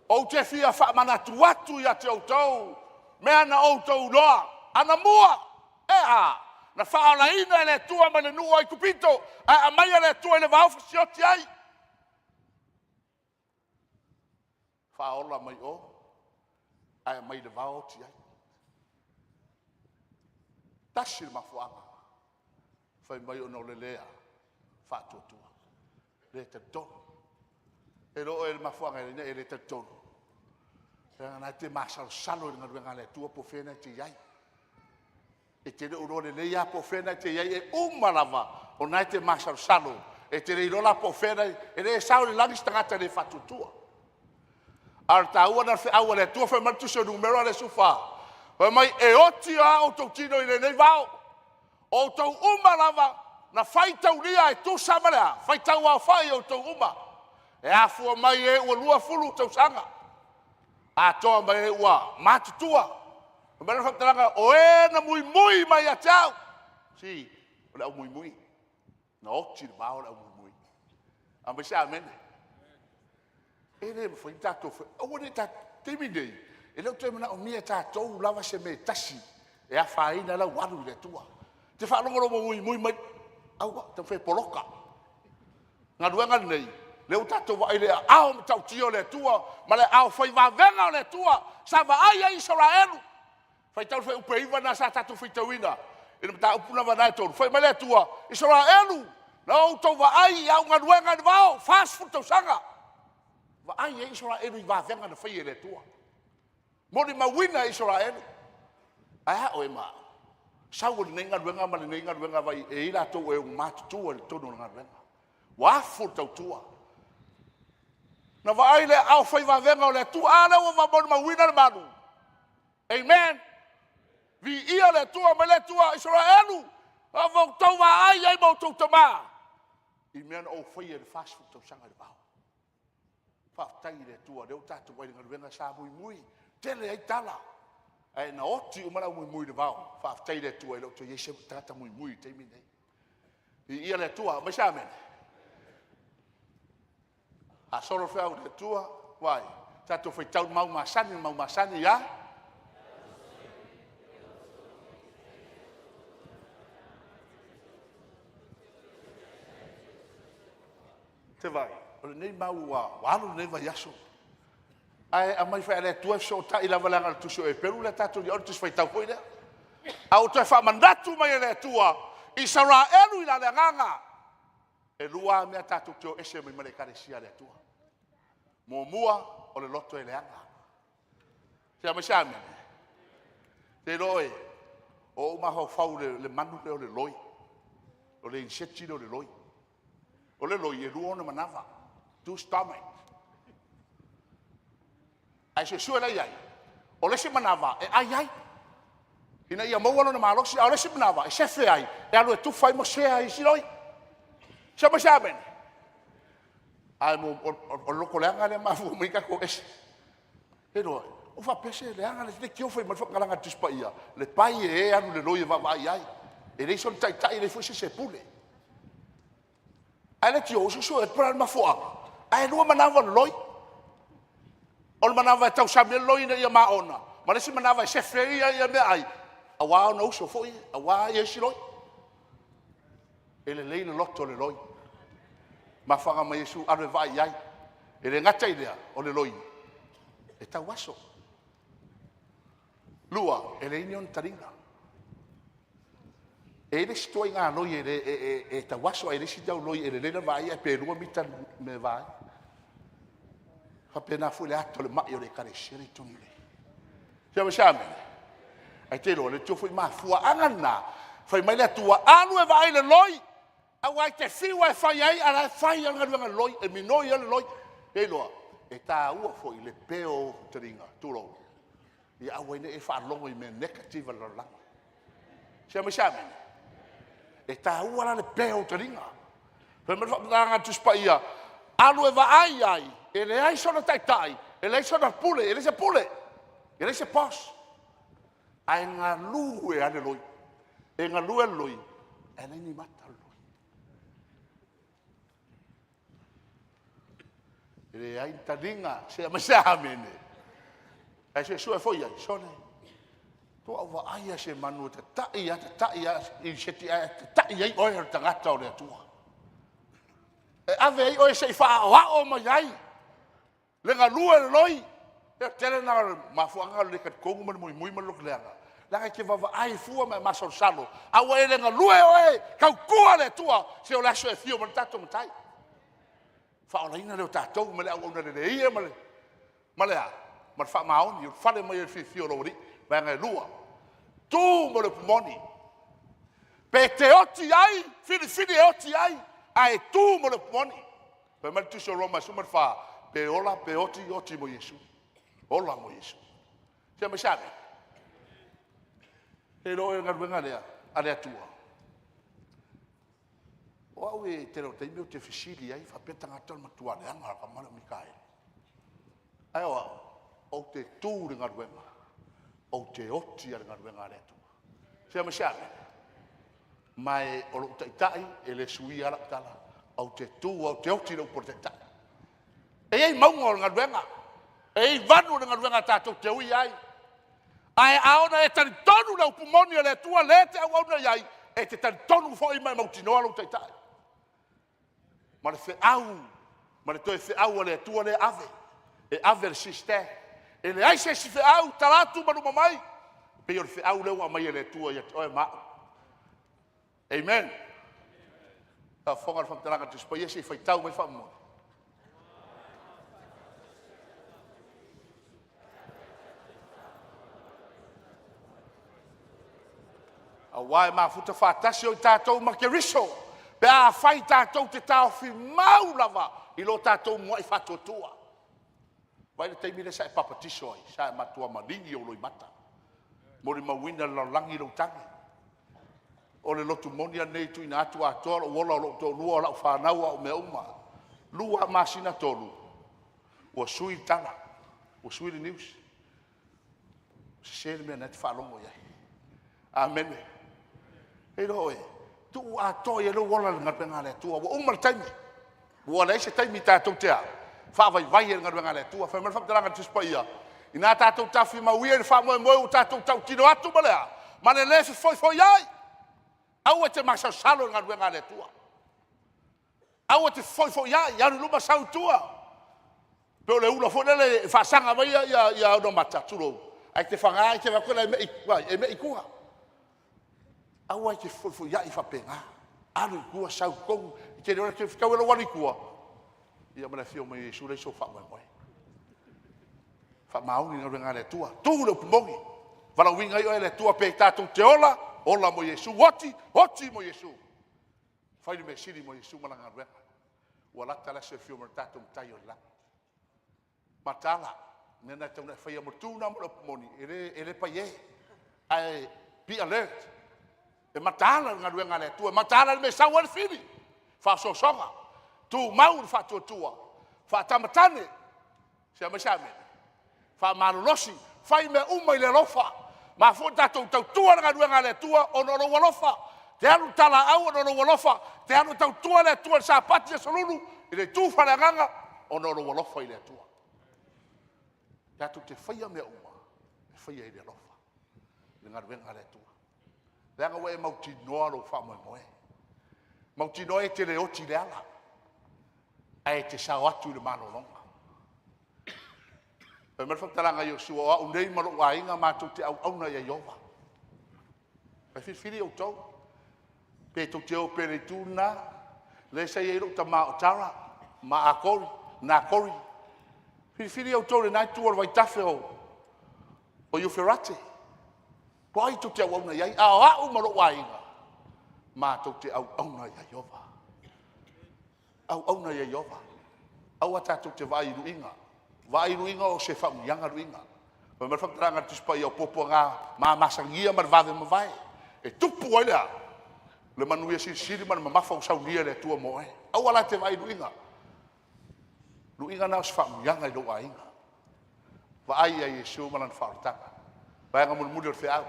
Ou te fia faamanatu atu ia te outou mea na outou iloa anamua, e a? Na faaolaina e le Atua mai le nuu o Aikupito, ae aumaia le Atua i le vao fasioti ai. Faaola mai o, ae aumai i le vao oti ai. Tasi le mafuaaga, fai mai ona o le le faatuatua, le talitonu. E iloa oe i le mafuaaga e ala ai ona e le talitonu, leaga o lena e te masalosalo i le galuega a le Atua po o fea lena e te i ai. E te le o iloa lelei lava po o fea lena e te i ai, e uma lava o lena e te masalosalo, e te le iloa la po o fea la e… E le sao i le lagi se tagata e le faatuatua. A o le taua lena o le feau a le Atua. Fai mai le tusi o Numera lea 14, fai mai e oti lava outou tino i lenei vao, o outou uma lava na faitaulia e tusa ma le a? Faitau aofai o outou uma, e afua mai e ua 20 tausaga atoa ma e ua matutua. Fai mai le faamatalaga, o e na muimui mai ia te au. Si, o le au muimui, na oti i le vao le au muimui. Aumai se amene. E le mafai ona tatou aua ne i tatou taimi nei e le o toe manaomia e tatou lava se mea e tasi e afaina ai lau alu i le Atua. E te faalogologo muimui mai, aua, taumafai e poloka. Galuega lenei, lea ua tatou vaai i le aao matautia o le Atua ma le aao fai vavega o le Atua sa vaai ai Isaraelu. Faitau le fuaiupu e 9 lena sa tatou faitauina. I le mataupu lava na e tolu, fai mai le Atua, Isaraelu, na outou vaai i au galuega i le vao, 40 tausaga. Vaai ai Isaraelu i vavega na faia e le Atua. Molimauina e Isaraelu. Ae a oe ma au? Sau o lenei galuega ma lenei galuega, vaai, e i ai latou e matutua i totonu o le galuega. Ua afu le tautua. Na vaai le aao fai vavega o le Atua, a lea ua molimauina le malu. Amen. Viia le Atua mai le Atua Isaraelu, a ua outou vaai ai ma outou tama i mea na ou faia i le 40 tausaga i le vao. Faafetai i le Atua o lea ua tatou vaai i le galuega sa muimui, tele ai tala, ae na oti uma le au muimui i le vao. Faafetai i le Atua e le o toe i ai se tagata muimui i le taimi lenei. Viia le Atua, aumai se amene. Faasolo le feau a le Atua, vaai, tatou faitau le mau masani, le mau masani ia. Te vaai, o lenei mau ua alu lenei vaiaso, ae aumai foi e le Atua e fesootai lava leaga o le tusi o Eperu lea tatou te o le tusi faitau foi lea. A ua toe faamanatu mai e le Atua Isaraelu i la le agaga. E lua lava mea tatou te o ese mai ma le ekalesia a le Atua. Muamua, o le loto e leaga. Se aumai se amene. Te iloa oe, o ou mafaufau i le manu lea o le loi, o le iniseti lea o le loi. O le loi, e lua ona manava, two stomach. Ae suesue la i ai, o le isi manava e ai ai, ina ia maua lona malosi, a o le isi manava e sefe ai, e alu e tufa ai ma sea e isi loi. Se aumai se amene. Ae o le loto leaga lea e mafua mai ai tatou o ese. Iloa, ua faapea se leaga le leitio fai mai le faamatalaga a le Tusi Paia, le pai e alu i le loi e vaavaai i ai. E leai sona taitai, e leai foi se isi e pule. Ae leitio ua suesue atu po o le a le mafuaaga, ae lua manava o le loi. O le manava e tausami ai le loi ina ia maona, ma le isi manava e sefe ai ia meaai aua ona uso foi ia, aua isi loi. E lelei le loto o le loi. Mafuaaga mai Iesu alu e vaai i ai. E le gata i lea, o le loi e tauaso. Lua, e leai ni ona taliga. E i ai le isi ituaiga loi e, le, e, e, e tauaso, ae i ai le isi tau loi e lelei le vaai ae pe 2 mita le mea e va ai. Faapena foi le ata o le mai o le ekalesia lea i totonu nei. Tia mai se amene? Ae te iloa, le tio foi mafuaaga lena, fai mai le Atua, alu e vaai le loi, aua e te fiu e fai ai, a la e fai lava le galuega a le loi, e minoi lava le loi. E iloa, e taua foi le peo o ou taliga, tulou, ia aua ai ne i e faalogo i mea negative a le lalolagi. Sia mai se amene? E taua la le peo o ou taliga. Fai mai le faamatalaga a le Tusi Paia, alu e vaai ai, e leai sona taitai, e leai sona pule, e leai se pule, e leai se boss, ae galue lava le loi. E galue le loi, ae leai ni mata o le loi. E leai ni taliga, se aumai se amene. Ae suesue foi i ai, sole, faatoa ou vaai lava i se manu e tatai lava, tatai lava i se ae tatai ai oe o le tagata o le Atua. E ave ai oe se i faaoao mai ai le galue le loi. E tele na o mafuaaga o le le talitonu ma le muimui ma le loto leaga, leaga e te vaavaai fua ma e masalosalo, a ua e le galue oe, tautua le Atua, se o le aso e afio mai ai lo tatou Matai, faaolaina lea o tatou mai le auauna lelei ia ma le, ma le a? Ma le faamaoni, ulufale mai ai i le fiafia o lou Alii. Vaega e lua, tu mo le upu moni. Pe te oti ai, filifili e oti ai, ae tu mo le upu moni. Fai mai le tusi o Roma 14, pe ola pe oti, oti mo Iesu. Ola mo Iesu. Sia mai se amene. E iloa oe o le galuega lea a le Atua. O au e tele o taimi ou te fesili ai faapea tagata o le matua leaga lava o le tama lea o Mikaeli. Ae o au, ou te tu i le galuega, ou te oti lava i le galuega a le Atua. Sia mai se amene. Ma o lou taitai e le suia lava lau tala. Ou te tu lava, ou te oti i le upu a le taitai. E i ai mauga o le galuega, e i ai vanu o le galuega tatou te ui ai. Ae a ona e talitonu le upu moni a le Atua lea e te auauna i ai, e te talitonu foi ma e mautinoa lou Taitai. Ma le feau ma le toe feau a le Atua lea e ave, e ave e le sister. E leai se isi feau i talaatu ma luma mai, e pei o le feau lea ua aumai e le Atua ia te oe ma au. Amen. Faafofoga le faamatalaga a le Tusi Paia, se i faitau mai faamolemole. Aua e mafuta faatasi o tatou ma Keriso pe afai tatou te taofi mau lava i lo tatou muai faatuatua. Vaai le taimi lea sa e papatiso ai, sa e matua maligi ou loimata, molimauina i le lalolagi lou tagi. O le lotu moni lava lenei e tuuina atu atoa lou ola, o lou toalua, o lau fanau, o au mea uma. 2 masina 3, ua sui le tala, ua sui le news. Sese le mea na e te faalogo i ai. Amene. E iloa oe, tuu atoa i ai lou ola i le galuega a le Atua. Ua uma le taimi, ua leai se taimi tatou te faavaivai ai i le galuega a le Atua. Fai mai le faamatalaga a le Tusi Paia, ina tatou tafimau ia i le faamoemoe ua tatou tautino atu ma le a? Ma le le fefoifoiai. Aua e te masalosalo i le galuega a le Atua. Aua e te fefoifoiai, alu i luma sau i tua. Pei o le ula foi lele e faasaga mai ona mata, tulou, ae te faga e te vaai atu e mei, vaai, e mei i tua. Aua e te fefoifoiai faapena. Alu i tua sau i totonu. E te iloa e fetaui lou alu i tua ma le afio mai o Iesu, leai sou faamoemoe. Faamaoni i le galuega a le Atua. Tu le upu moni. Valaauina ai oe e le Atua pe tatou te ola, ola mo Iesu. Oti, oti mo Iesu. Fai le mea sili mo Iesu ma lana galuega. Ua lata le aso e afio mai ai lo tatou Matai o i le lagi. Mataala, o le mea lena e tatau ona e faia mo le tu lena ma le upu moni, e le, e le paiē. Ae be alert. E mataala le galuega a le Atua, e mataala i le mea e sau ai le fili, faaosoosoga, tumau le faatuatua, faatamatane. Se aumai se amene. Faamalolosi, fai mea uma i le alofa. Mafua ona tatou tautua i le galuega a le Atua ona o lou alofa. E te alu i le talaaui ona o lou alofa. E te alu e tautua le Atua i le Sapati Aso Lulu i le itu faaleagaga ona o lou alofa i le Atua. Tatou te faia mea uma, e faia i le alofa le galuega a le Atua. Leaga ua e mautinoa lou faamoemoe, mautinoa e te le oti i le ala, ae e te sao atu i le malologa. Fai mai le faamatalaga a Iosefa, o au nei ma lou aiga matou te auauna ia Ieova. Ae filifili outou, pe tou te o pea i le itu lena, lea sa i ai lou tama o Tara ma Akori, Nakori. Filifili outou i lena itu o le vaitafe o Euferate. Po o ai tou te auauna i ai, a o au ma lou aiga, matou te auauna ia Ieova. Auauna ia Ieova. Aua tatou te vaai i luiga. Vaai i luiga o se faamanuiaga luiga. Fai mai le faamatalaga a le Tusi Paia, o puapuaga mamasagia ma le vave mavae. E tupu ai le a? Le manuia silisili ma le mamafa ua saunia e le Atua mo oe. Aua la e te vaai i luiga. Luiga na o se faamanuiaga i lou aiga. Vaai ia Iesu ma lana faaolataga. Vaega mulimuli o le feau.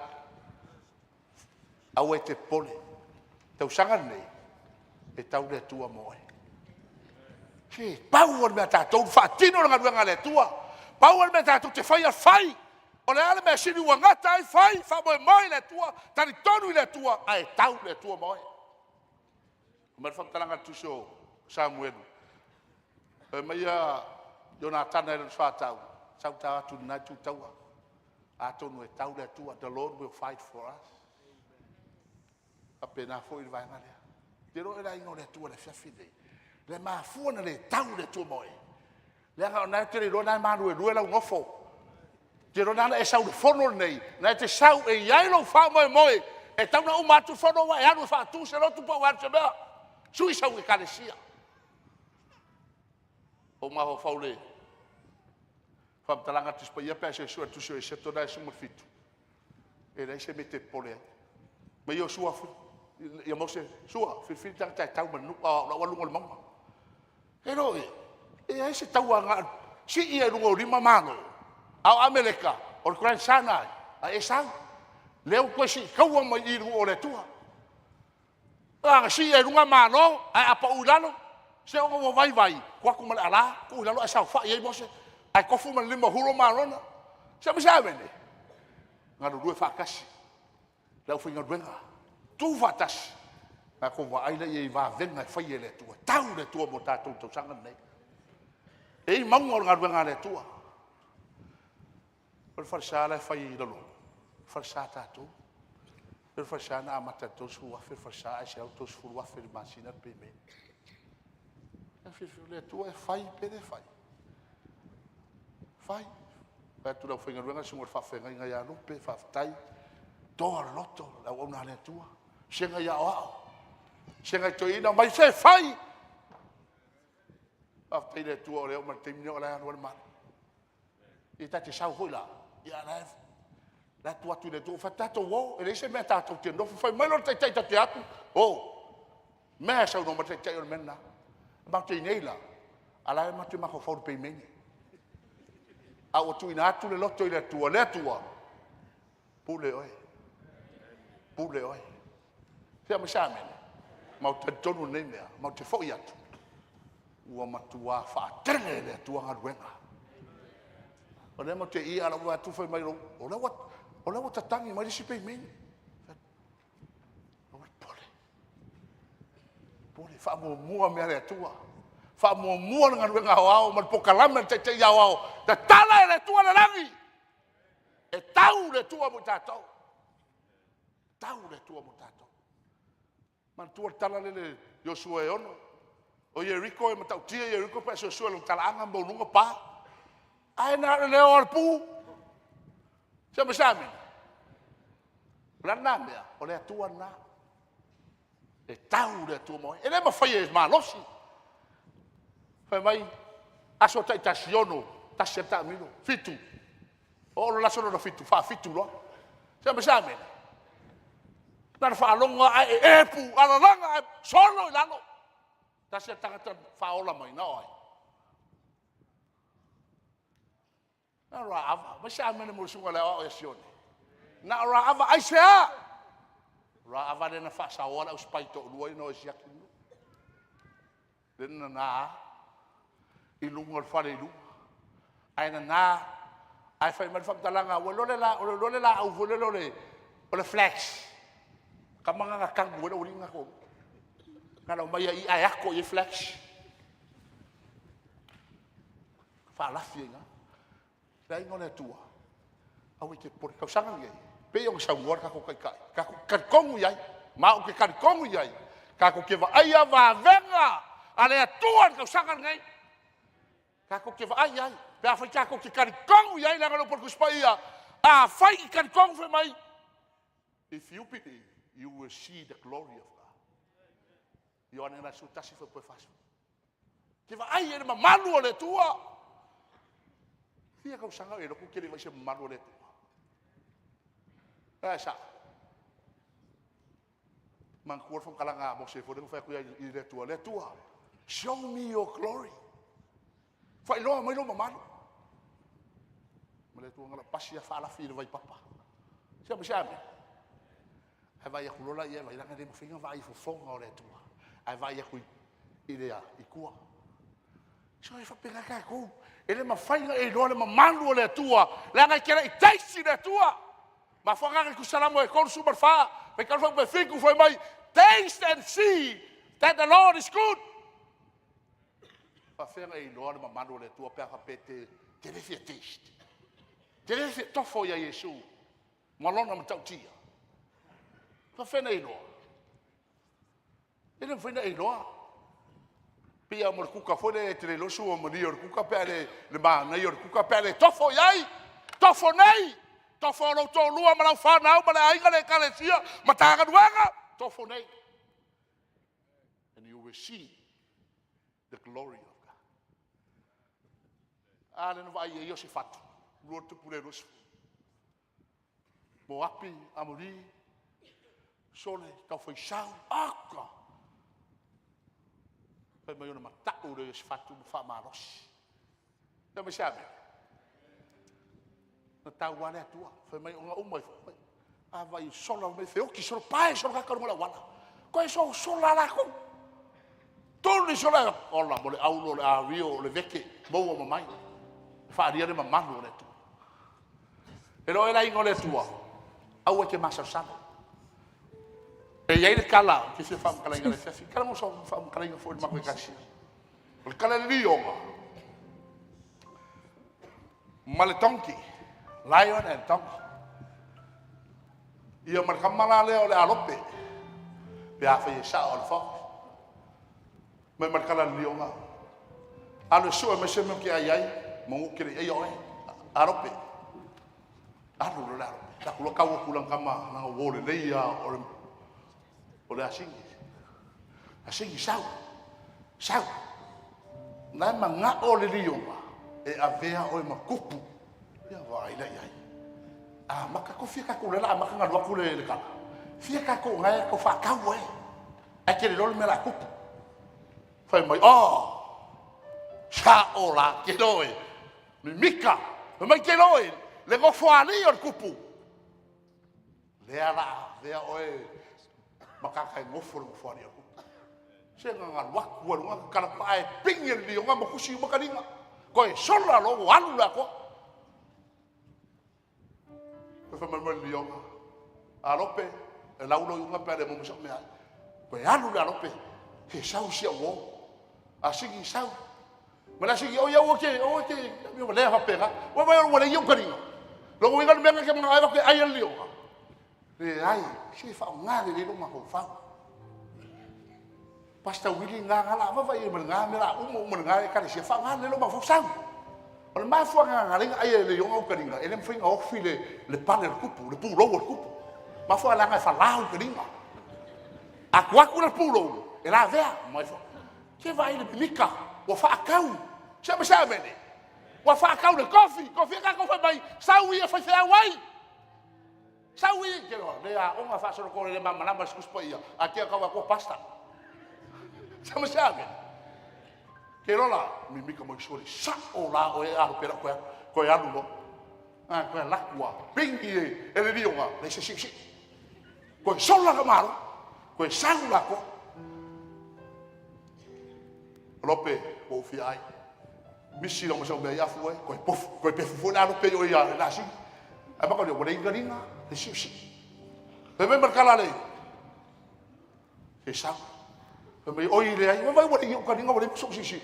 Aua e te popole. Tausaga lenei, e tau le Atua mo oe. Se, pau o le mea a tatou, faatino le galuega a le Atua. Pau o le mea tatou te faia, fai. O le a le mea sili ua gata ai, fai, faamoemoe i le Atua, talitonu i le Atua, ae tau le Atua ma oe. Fai mai le faamatalaga a le tusi o Samuelu, fai mai ia Ionatana i lona soatau, sau ta o atu i lena itu taua, atonu e tau le Atua, the Lord will fight for us. Faapena foi le vaega lea. Te iloa le aiga o le Atua i le afiafi lenei, le mafua ona le tau le Atua ma oe, leaga o lena e te le iloa o lena e maluelue lau nofo. Te iloa na e sau i le fono lenei, na e te sau e i ai lou faamoemoe, e tatau ona uma atu le fono ua e alu e faatu se lotu pe ua alu i se mea, sui sau ekalesia. Ou mafaufau i le faamatalaga a le Tusi Paia pe a e suesue i le tusi o Eseto lena e 17, e leai se mea e te popole ai. Fai mai Iosua ia Mose, Sua, filifili tagata e tau ma le nuu, a o au o le a ou alu i luga o le mauga. E le o, e leai se taua na o le sii lava i luga o lima malo, a o Ameleka, o le grandson a ai? A Esau. Lea ua toe sii taua mai i i i o le Atua. Na sii lava i luga malo, ae a pau i lalo, seiloga ua vaivai, tuu atu ma le ala, tuu i lalo ae saofai ai Mose, ae tofu ma le lima o Huro ma Arona. Se aumai se avele. Galulue faatasi le aufaigaluega, tutu faatasi, tatou vaai laia i vavega e fai e le Atua. Tau le Atua mo tatou i le tausaga lenei. E i ai mauga o le galuega a le Atua. O le falesa la e fai i lalo, o le falesa a tatou. O le falesa na amata i le $30,000 le falesa ae $130,000 i le masina le payment. O le Atua e fai pe le fai? Fai. Fai atu i le aufaigaluega, le susuga i le faafeagaiga ia Lupe, faafetai, toa le loto le auauna a le Atua, susuga i aoao, susuga i toeaina, omai se fai. Faafetai i le Atua o lea e oo mai i le taimi lenei o la e alu lava le malu. Ia ta te sau foi la, a o la e tuu atu i le Atua. Ou fai atu, tatou o, e leai se mea tatou te nonofo. Fai mai loa le Taitai tatou te o atu, o. O le mea lava e saunoa mai le Taitai o le mea lena. Matou te i inei la, a o la e matou te mafaufau i le peimeine. A ua tuuina atu le loto i le Atua, le Atua, pule oe, pule oe. Fia aumai se amene? Matou te talitonu i lenei mea, matou te foi atu, ua matua faatele e le Atua galuega. O lea matou te i i, ae o lau vaai atu fai mai o la ua tatagi mai le isi peimeine. Aua le popole, popole, faamuamua mea a le Atua. Faamuamua le galuega aoao ma le polokalame a le Taitai Aoao, tatala e le Atua le lagi. E tau le Atua mo i tatou. Tau le Atua mo tatou. Manatua le tala lele Iosua e 6, o Ieriko e matautia Ieriko pe a suesue i lona talaaga ma maualuluga pa. Ae na o le leo lava o le pu. Se ma se amene? O le a lena mea? O le Atua lena. E tau le Atua mo oe. E le mafai e malosi. Fai mai, aso taitasi 6, tasi lava le taamilo. 7, oo loa i le aso lona 7, faafitu loa. Se ma se amene? Na ona faalogo lava ae eepu, alalaga ae solo i lalo. Tasi lava le tagata na faaola mai, na o ai? Na o Raava. Fai se amene mo le susuga i le aoao ia Sione. Na o Raava. Aisea? O Raava lea na faasaoa le au spy toalua ia na o e siaki le nuu. Lea na nana i luga o le fale i luga. Ae nana, ae fai mai le faamatalaga, ua iloa le laau foi lele o le flax. Tama na na tanu ai le aualii na toalua. Na ona omai lava i i ae ato i ai flax. Faalafi ai i ina. Le aiga o le Atua, aua e te popole. O le tausaga lenei, pei ona saunoa le tatou Taitai, tatou te talitonu i ai, ma ou te talitonu i ai, tatou te vaaia vavega a le Atua i le tausaga lenei. Tatou te vaai i ai, pe afai tatou te talitonu i ai, leaga o le upu a le Tusi Paia, afai e te talitonu, fai mai, if you believe, you will see the glory of God. Ioane 11 40. Te vaai ai le mamalu o le Atua. Fia tausaga o e lotu e te le i vaai i se mamalu o le Atua. Ae sao. Manatua le faamatalaga a Mose foi lea na fai atu i le Atua, le Atua, show me your glory. Faailoa mai lou mamalu. Ma le Atua na pasi faalafi i le vaipapa. Se ma se ame. Ae vaai atu loa la ia, vai lana le mafai ona vaai i fofoga o le Atua. Ae vaai atu i le i tua. So e faapena tatou. E le mafai ona e iloa le mamalu o le Atua, leaga e te le i taste i le Atua. Mafuaaga na tusi Salamo e 34, faitau le fuaiupu e 7, fai mai, taste and see that the Lord is good. Faafefea ona e iloa le mamalu o le Atua pe a faapea te, te le fia taste. Te le fia tofo ia Iesu ma lona matautia. Faafefea ona e iloa? E le mafai ona e iloa. Pei lava mo le kuka foi lea e te le iloa le suamalie o le kuka pe a le, le manaia o le kuka pe a le tofo i ai. Tofo nei! Tofo lou toalua ma lau fanau ma le aiga, le ekalesia, Matagaluega, tofo nei. And you will see the glory of God. A lea na vaai ai Iosefatu, lua tupu le 20. Moapi, Amoni, sole, taufaisau, aka. Fai mai ona matau lea o Iosefatu ma faamalosi. Fai mai se amene? Na tau lava le Atua. Fai mai ona uma ifo. A vai sola mai feoti solo pae solo kaka luga o le auala. Koe so sola lakou. Tuli sola ola mo le aulo o le ario o le veke maua ma mai. Faalia le mamalu o le Atua. E loe la ingo le Atua. Aua e te masalosalo. E i ai le tala, ou te fia faamatalaina i le afiafi. Tala mo so faamatalaina foi i le matou ekalesia. O le tala i le lioga ma le donkey, lion and donkey. Ia ma le tama la lea o le alope, pe afai e sao o le fao. Mai ma le tala le lioga. Alu e sue mai se mea ou te ai ai, ma ou te le ai oe. Alope. Alu lo le alope. La kula kau aku lang kama nanga wo le leia o le o le asigi. Asigi sau. Sau. Na manga o le lioga e avea oe ma kupu. Ia vaai la iai. A maka ko fia ka kula la maka ngalu aku le le kala. Fia ka ko ngai ko fa kau e. Ai ke le lolo me la kupu. Fai mai, oh, sa o la, ke loe. Mimika, fai mai ke loe, le gofoali o le kupu. Lea la, lea oe, makaka e gofo le gofoali o le kupu. Se nga ngalu aku alu nga kala pa e pingi le lionga ma kusi uma kalinga. Koe sola lo alu la ko. Koe fai mai mai le lionga. Alope, e laulo i unga pe ale mo misa mea. Koe alu le alope, he sau si au o. A sigi sau. Ma la sigi o ia o ke o ke mi o le fa pega. Wa wa o le iu kalinga. Longo inga le mea ke mga ai ke ai le lionga. Le ai, se fa nga le le ma ko fa. Pastor Willie nga nga la va va i ma nga me la umo umo nga e kare sia fa nga le lo ma fo sau. O le mafua nga nga lenga ai le yonga u kalinga, e le mwhainga ofi le le pale le kupu, le pūlou o le kupu. Mafua langa e falau kalinga. Aku aku le pūlou, e la vea, mai fo. Ke vai le mimika, ua whaakau. Se ma sa mene. Ua whaakau le kofi, kofi ka kofi mai, sau ia whai whea wai. Sau ia, ke roa, le a onga whaasoro kore le mamalama skuspa ia, a kia kawa kua pasta. Se ma sa mene. Ke rola, mimika mai sori, sa o la o e aru pera koe, koe alu lo. Ah, koe lakua, pingi e, e le lionga, le se si si. Koe sola ka maro, koe sau la ko. Lope, o fia ai. Misi lo masau mea ia fu e, koe pofu, koe pefu fu la lope o ia la si. Ai maka le wale inga linga, le si si. Pe me markala le. Ke sau. Pe me oi le ai, vai wale inga linga wale so si si.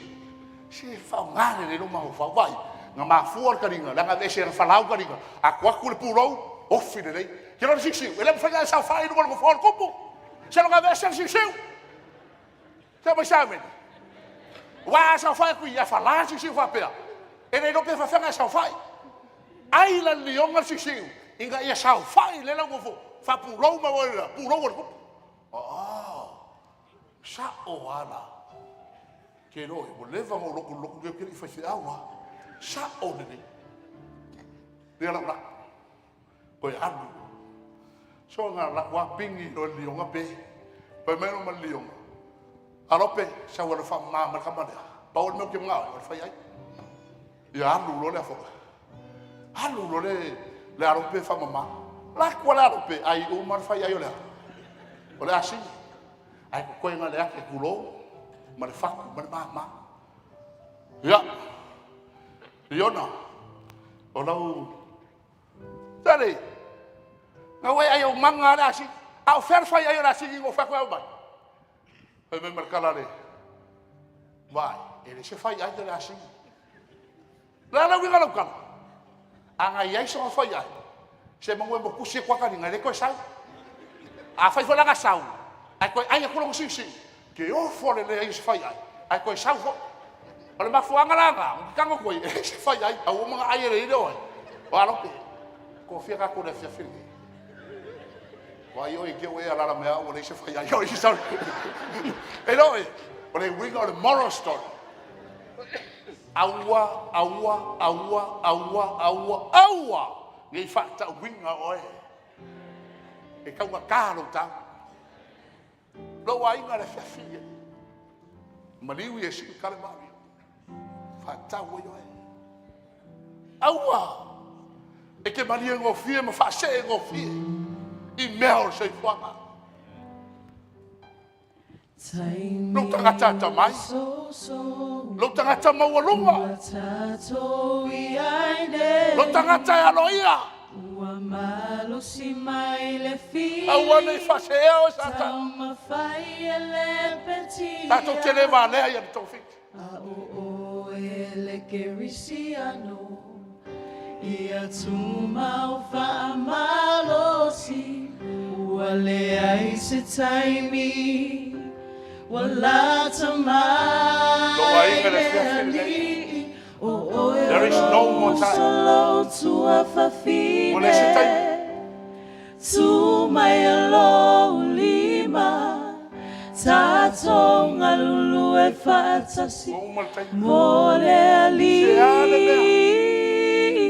Si fa ngare le lo ma fa vai. Nga mafua le kalinga, la nga vese na falau kalinga. Aku aku le pulou, ofi le lei. Ke lo si si, ele mfanya sa fa i no ko kupu. Se lo nga vese si si. Se mai sa mene. Wa sa fa ku ia fala si si fa pea. E le no pe fa fa sa fa. Ai la lionga si si. Inga ia sa fa le la ngofo. Fa pulou ma wala, pulou le kupu. Ah. Sa o ala. Ke lo e leva ngo loku loku ke ke i fa se awa. Sa o le le. Le la la. Koe alu. So nga la wa pingi lo lionga pe. Pa mai no ma lionga. Alope, sa wala fa ma ma ka ma le. Pa o me ke mga o fa ai. Ia alu lo le afo. Alu lo le le alope fa mama. La kwa le alope ai o ma fa ai o le. O le asi. Ai ko koe nga le ake kulo ma le faku ma le ma ma. Ia. Iona. O lau. Tale. Nga wai ai o manga le asi. Au fer fai ai o le asi ngo fa ko au mai. Fai mai markala le. Vai, e le se fai ai te le asi. La la winga lau kala. Anga iai so fai ai. Se mangue mo kusi kwa kani ngai le koe sau. A fai fo langa sau. Ai koe ai aku longo sisi. Ke o fo le le ai se fai ai. Ai koe sau fo. O le mafuanga langa, o kango koe, e se fai ai. Au o mga ai e le ile oe. O alope. Ko fia ka kore fia fili. Vai oi ke oe alala mea o le se fai ai oi sau. E loe, o le winga o le moral story. Aua, aua, aua, aua, aua, aua. Nei whaata winga oe. E kaunga kā tau. Lo wa inga le fia fili. Maliwi e siki kare maori. Whaatau oi oe. Aua. E ke malie ngofie ma whaase e ngofie. I mea o le soifuaga. Lou tagata atamai. Lou tagata maualuga. Lou tagata e aloaia. Aua nei faaseea oe Satani. Tatou te lē valea ia le togafiti. Ia tumau faamalosi Ua leai se taimi ua lata mai Lou aiga le le afiafi lenei. Alii o oe There is no more time. o lou tuafafine Ua leai se taimi. Tu mai e lou lima tatou galulue faatasi Ua uma le taimi. mo le Se a le mea. Alii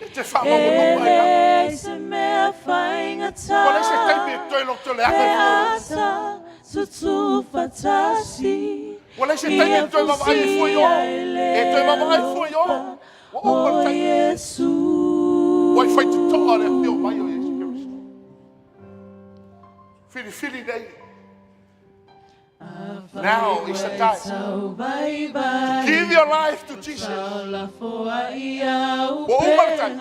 E te faamaualuga E ai lava. leai se mea faigata Ua leai se taimi e toe lotoleaga Pe ai fua. ata tutufatasi Ua leai se taimi Ia e toe vaavaai ai fua i o. fusia i le E toe vaavaai fua i o. alofa Ua uma le o taimi. Iesu. Ua i faitotoa le afio mai o Iesu Keriso. Filifili nei. Now is the time. Tau vaivai Give your life to Jesus. Lafoa ia Ua uma le taimi.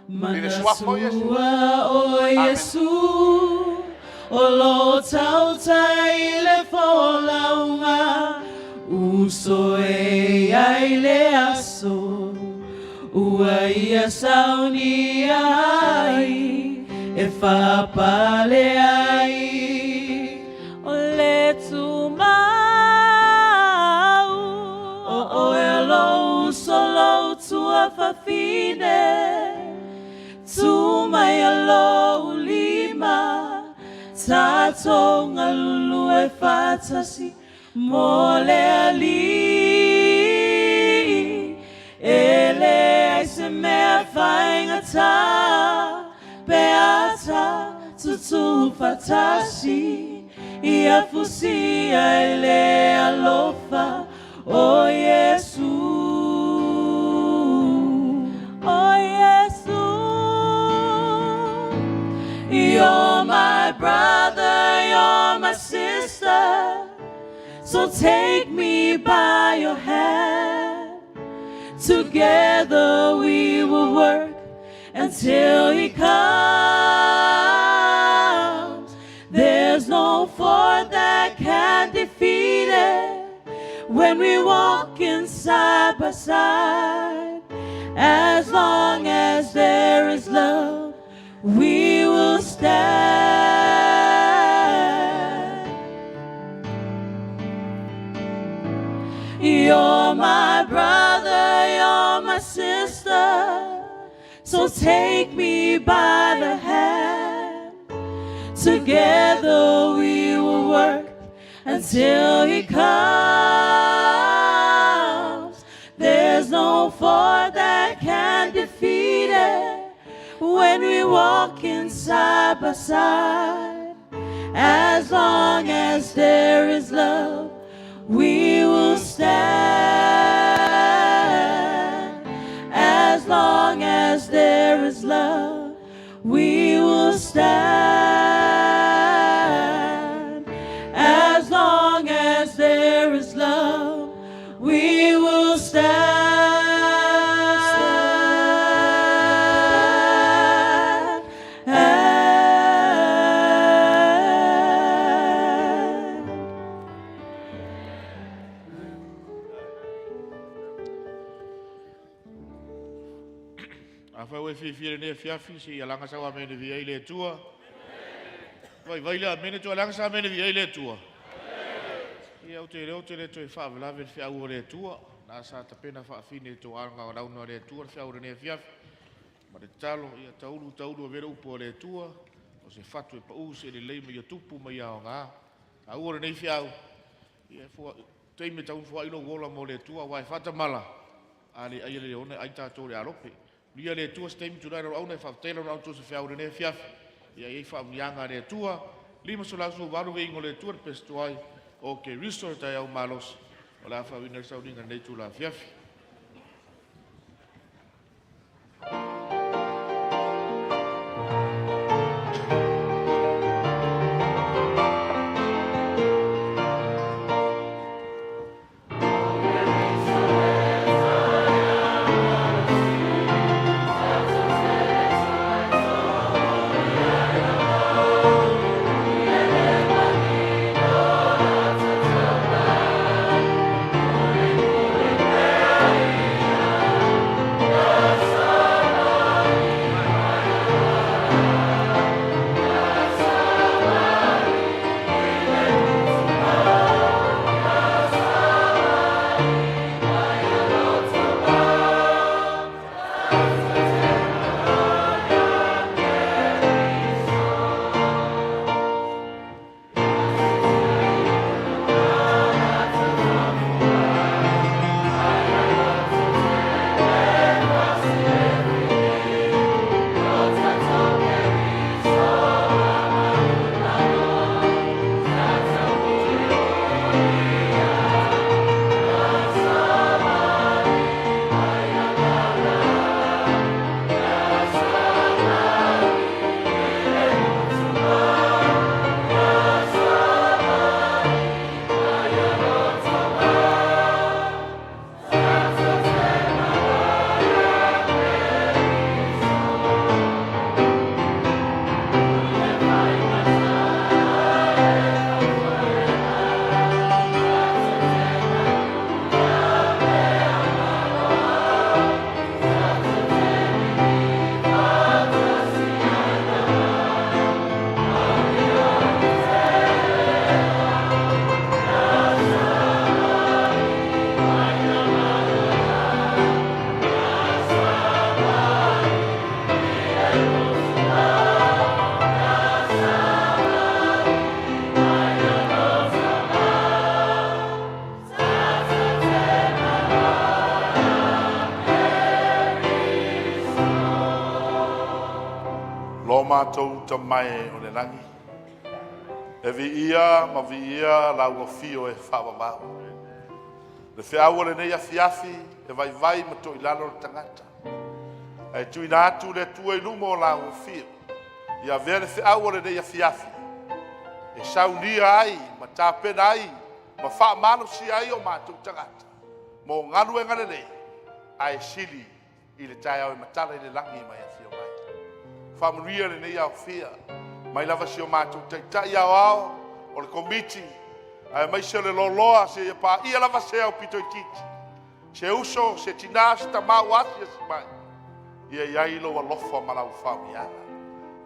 upega I le suafa o Iesu. Manatua o Amen. Iesu O lo tautai le folauga Uso e ai le aso Ua ia saunia ai E faapale ai O le tumau O oe o lou uso lou tuafafine Tu mai e lou lima Tatou galulue faatasi mo le Alii E leai se mea faigata pe ata tutufatasi Ia fusia i le alofa o Iesu. O Iesu. You're my brother, you're my sister. So take me by your hand. Together we will work until he comes. There's no force that can defeat it when we walk in side by side. As long as there is love, we will stand. You're my brother, you're my sister. So take me by the hand. Together we will work until he comes. There's no force that can defeat it when we walk in side by side. As long as there is love, we will stand. As long as there is love, we will stand. As long as there is love, we will stand. Afai ua e fiafia i lenei afiafi, se i alaga sau amene viia i le Atua. Vaivai le amene, toe alaga sa amene viia i le Atua. Ia, ou te iloa ou te le toe faalavelave i le feau a le Atua. Na sa tapena faafine i tou alagaogaoa le Atua le feau o lenei afiafi. Ma le tatalo, ia taulu taulu avea le upu a le Atua, o se fatu e pau se lelei ma ia tupu ma ia aoga. Taua lenei feau, ia fua, taimi e tau fua'i lou ola mo le Atua, aua e faatamala, a le ai e le leona e ai tatou i le alope. Manuia le Atua se taimi tulai lau auauna e faafetaia lau auauna se feau i lenei afiafi. Ia i ai faamanuiaga a le Atua. 518 viiga o le Atua le pesetoai o Keriso le taeao malosi o le a faauuina ai le sauniga i lenei itula afiafi. Matou Tama e o le lagi, e viia ma viia lau afio e faavavau. Le feau o lenei afiafi e vaivai ma toilalo le tagata, ae tuuina atu le Atua i luma o lau afio, ia avea le feau o lenei afiafi e saunia ai ma tapena ai ma faamalosia ai o matou tagata mo galuega lelei ae sili i le taeao e matala i le lagi ma e afio mai. Faamanuia lenei aofia mai lava si o matou Taitai Aoao o le Komiti aemaise o le loaloa seia paia lava se aupito itiiti, se uso, se tina, se tama ua asiasi mai, ia i ai lou alofa ma lau faamanuiaga.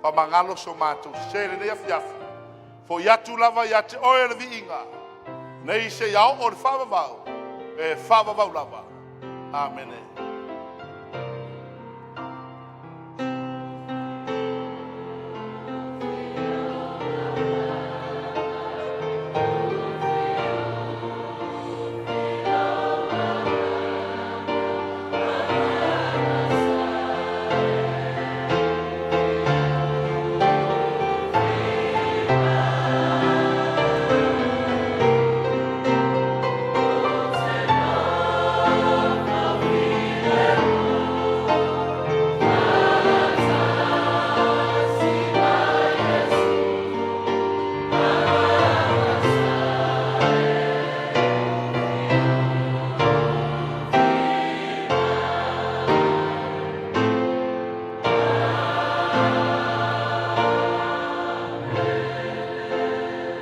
Faamagalo so matou sese i lenei afiafi, foi atu lava ia te oe le viiga, nei seia oo i le faavavau, e faavavau lava. Amene.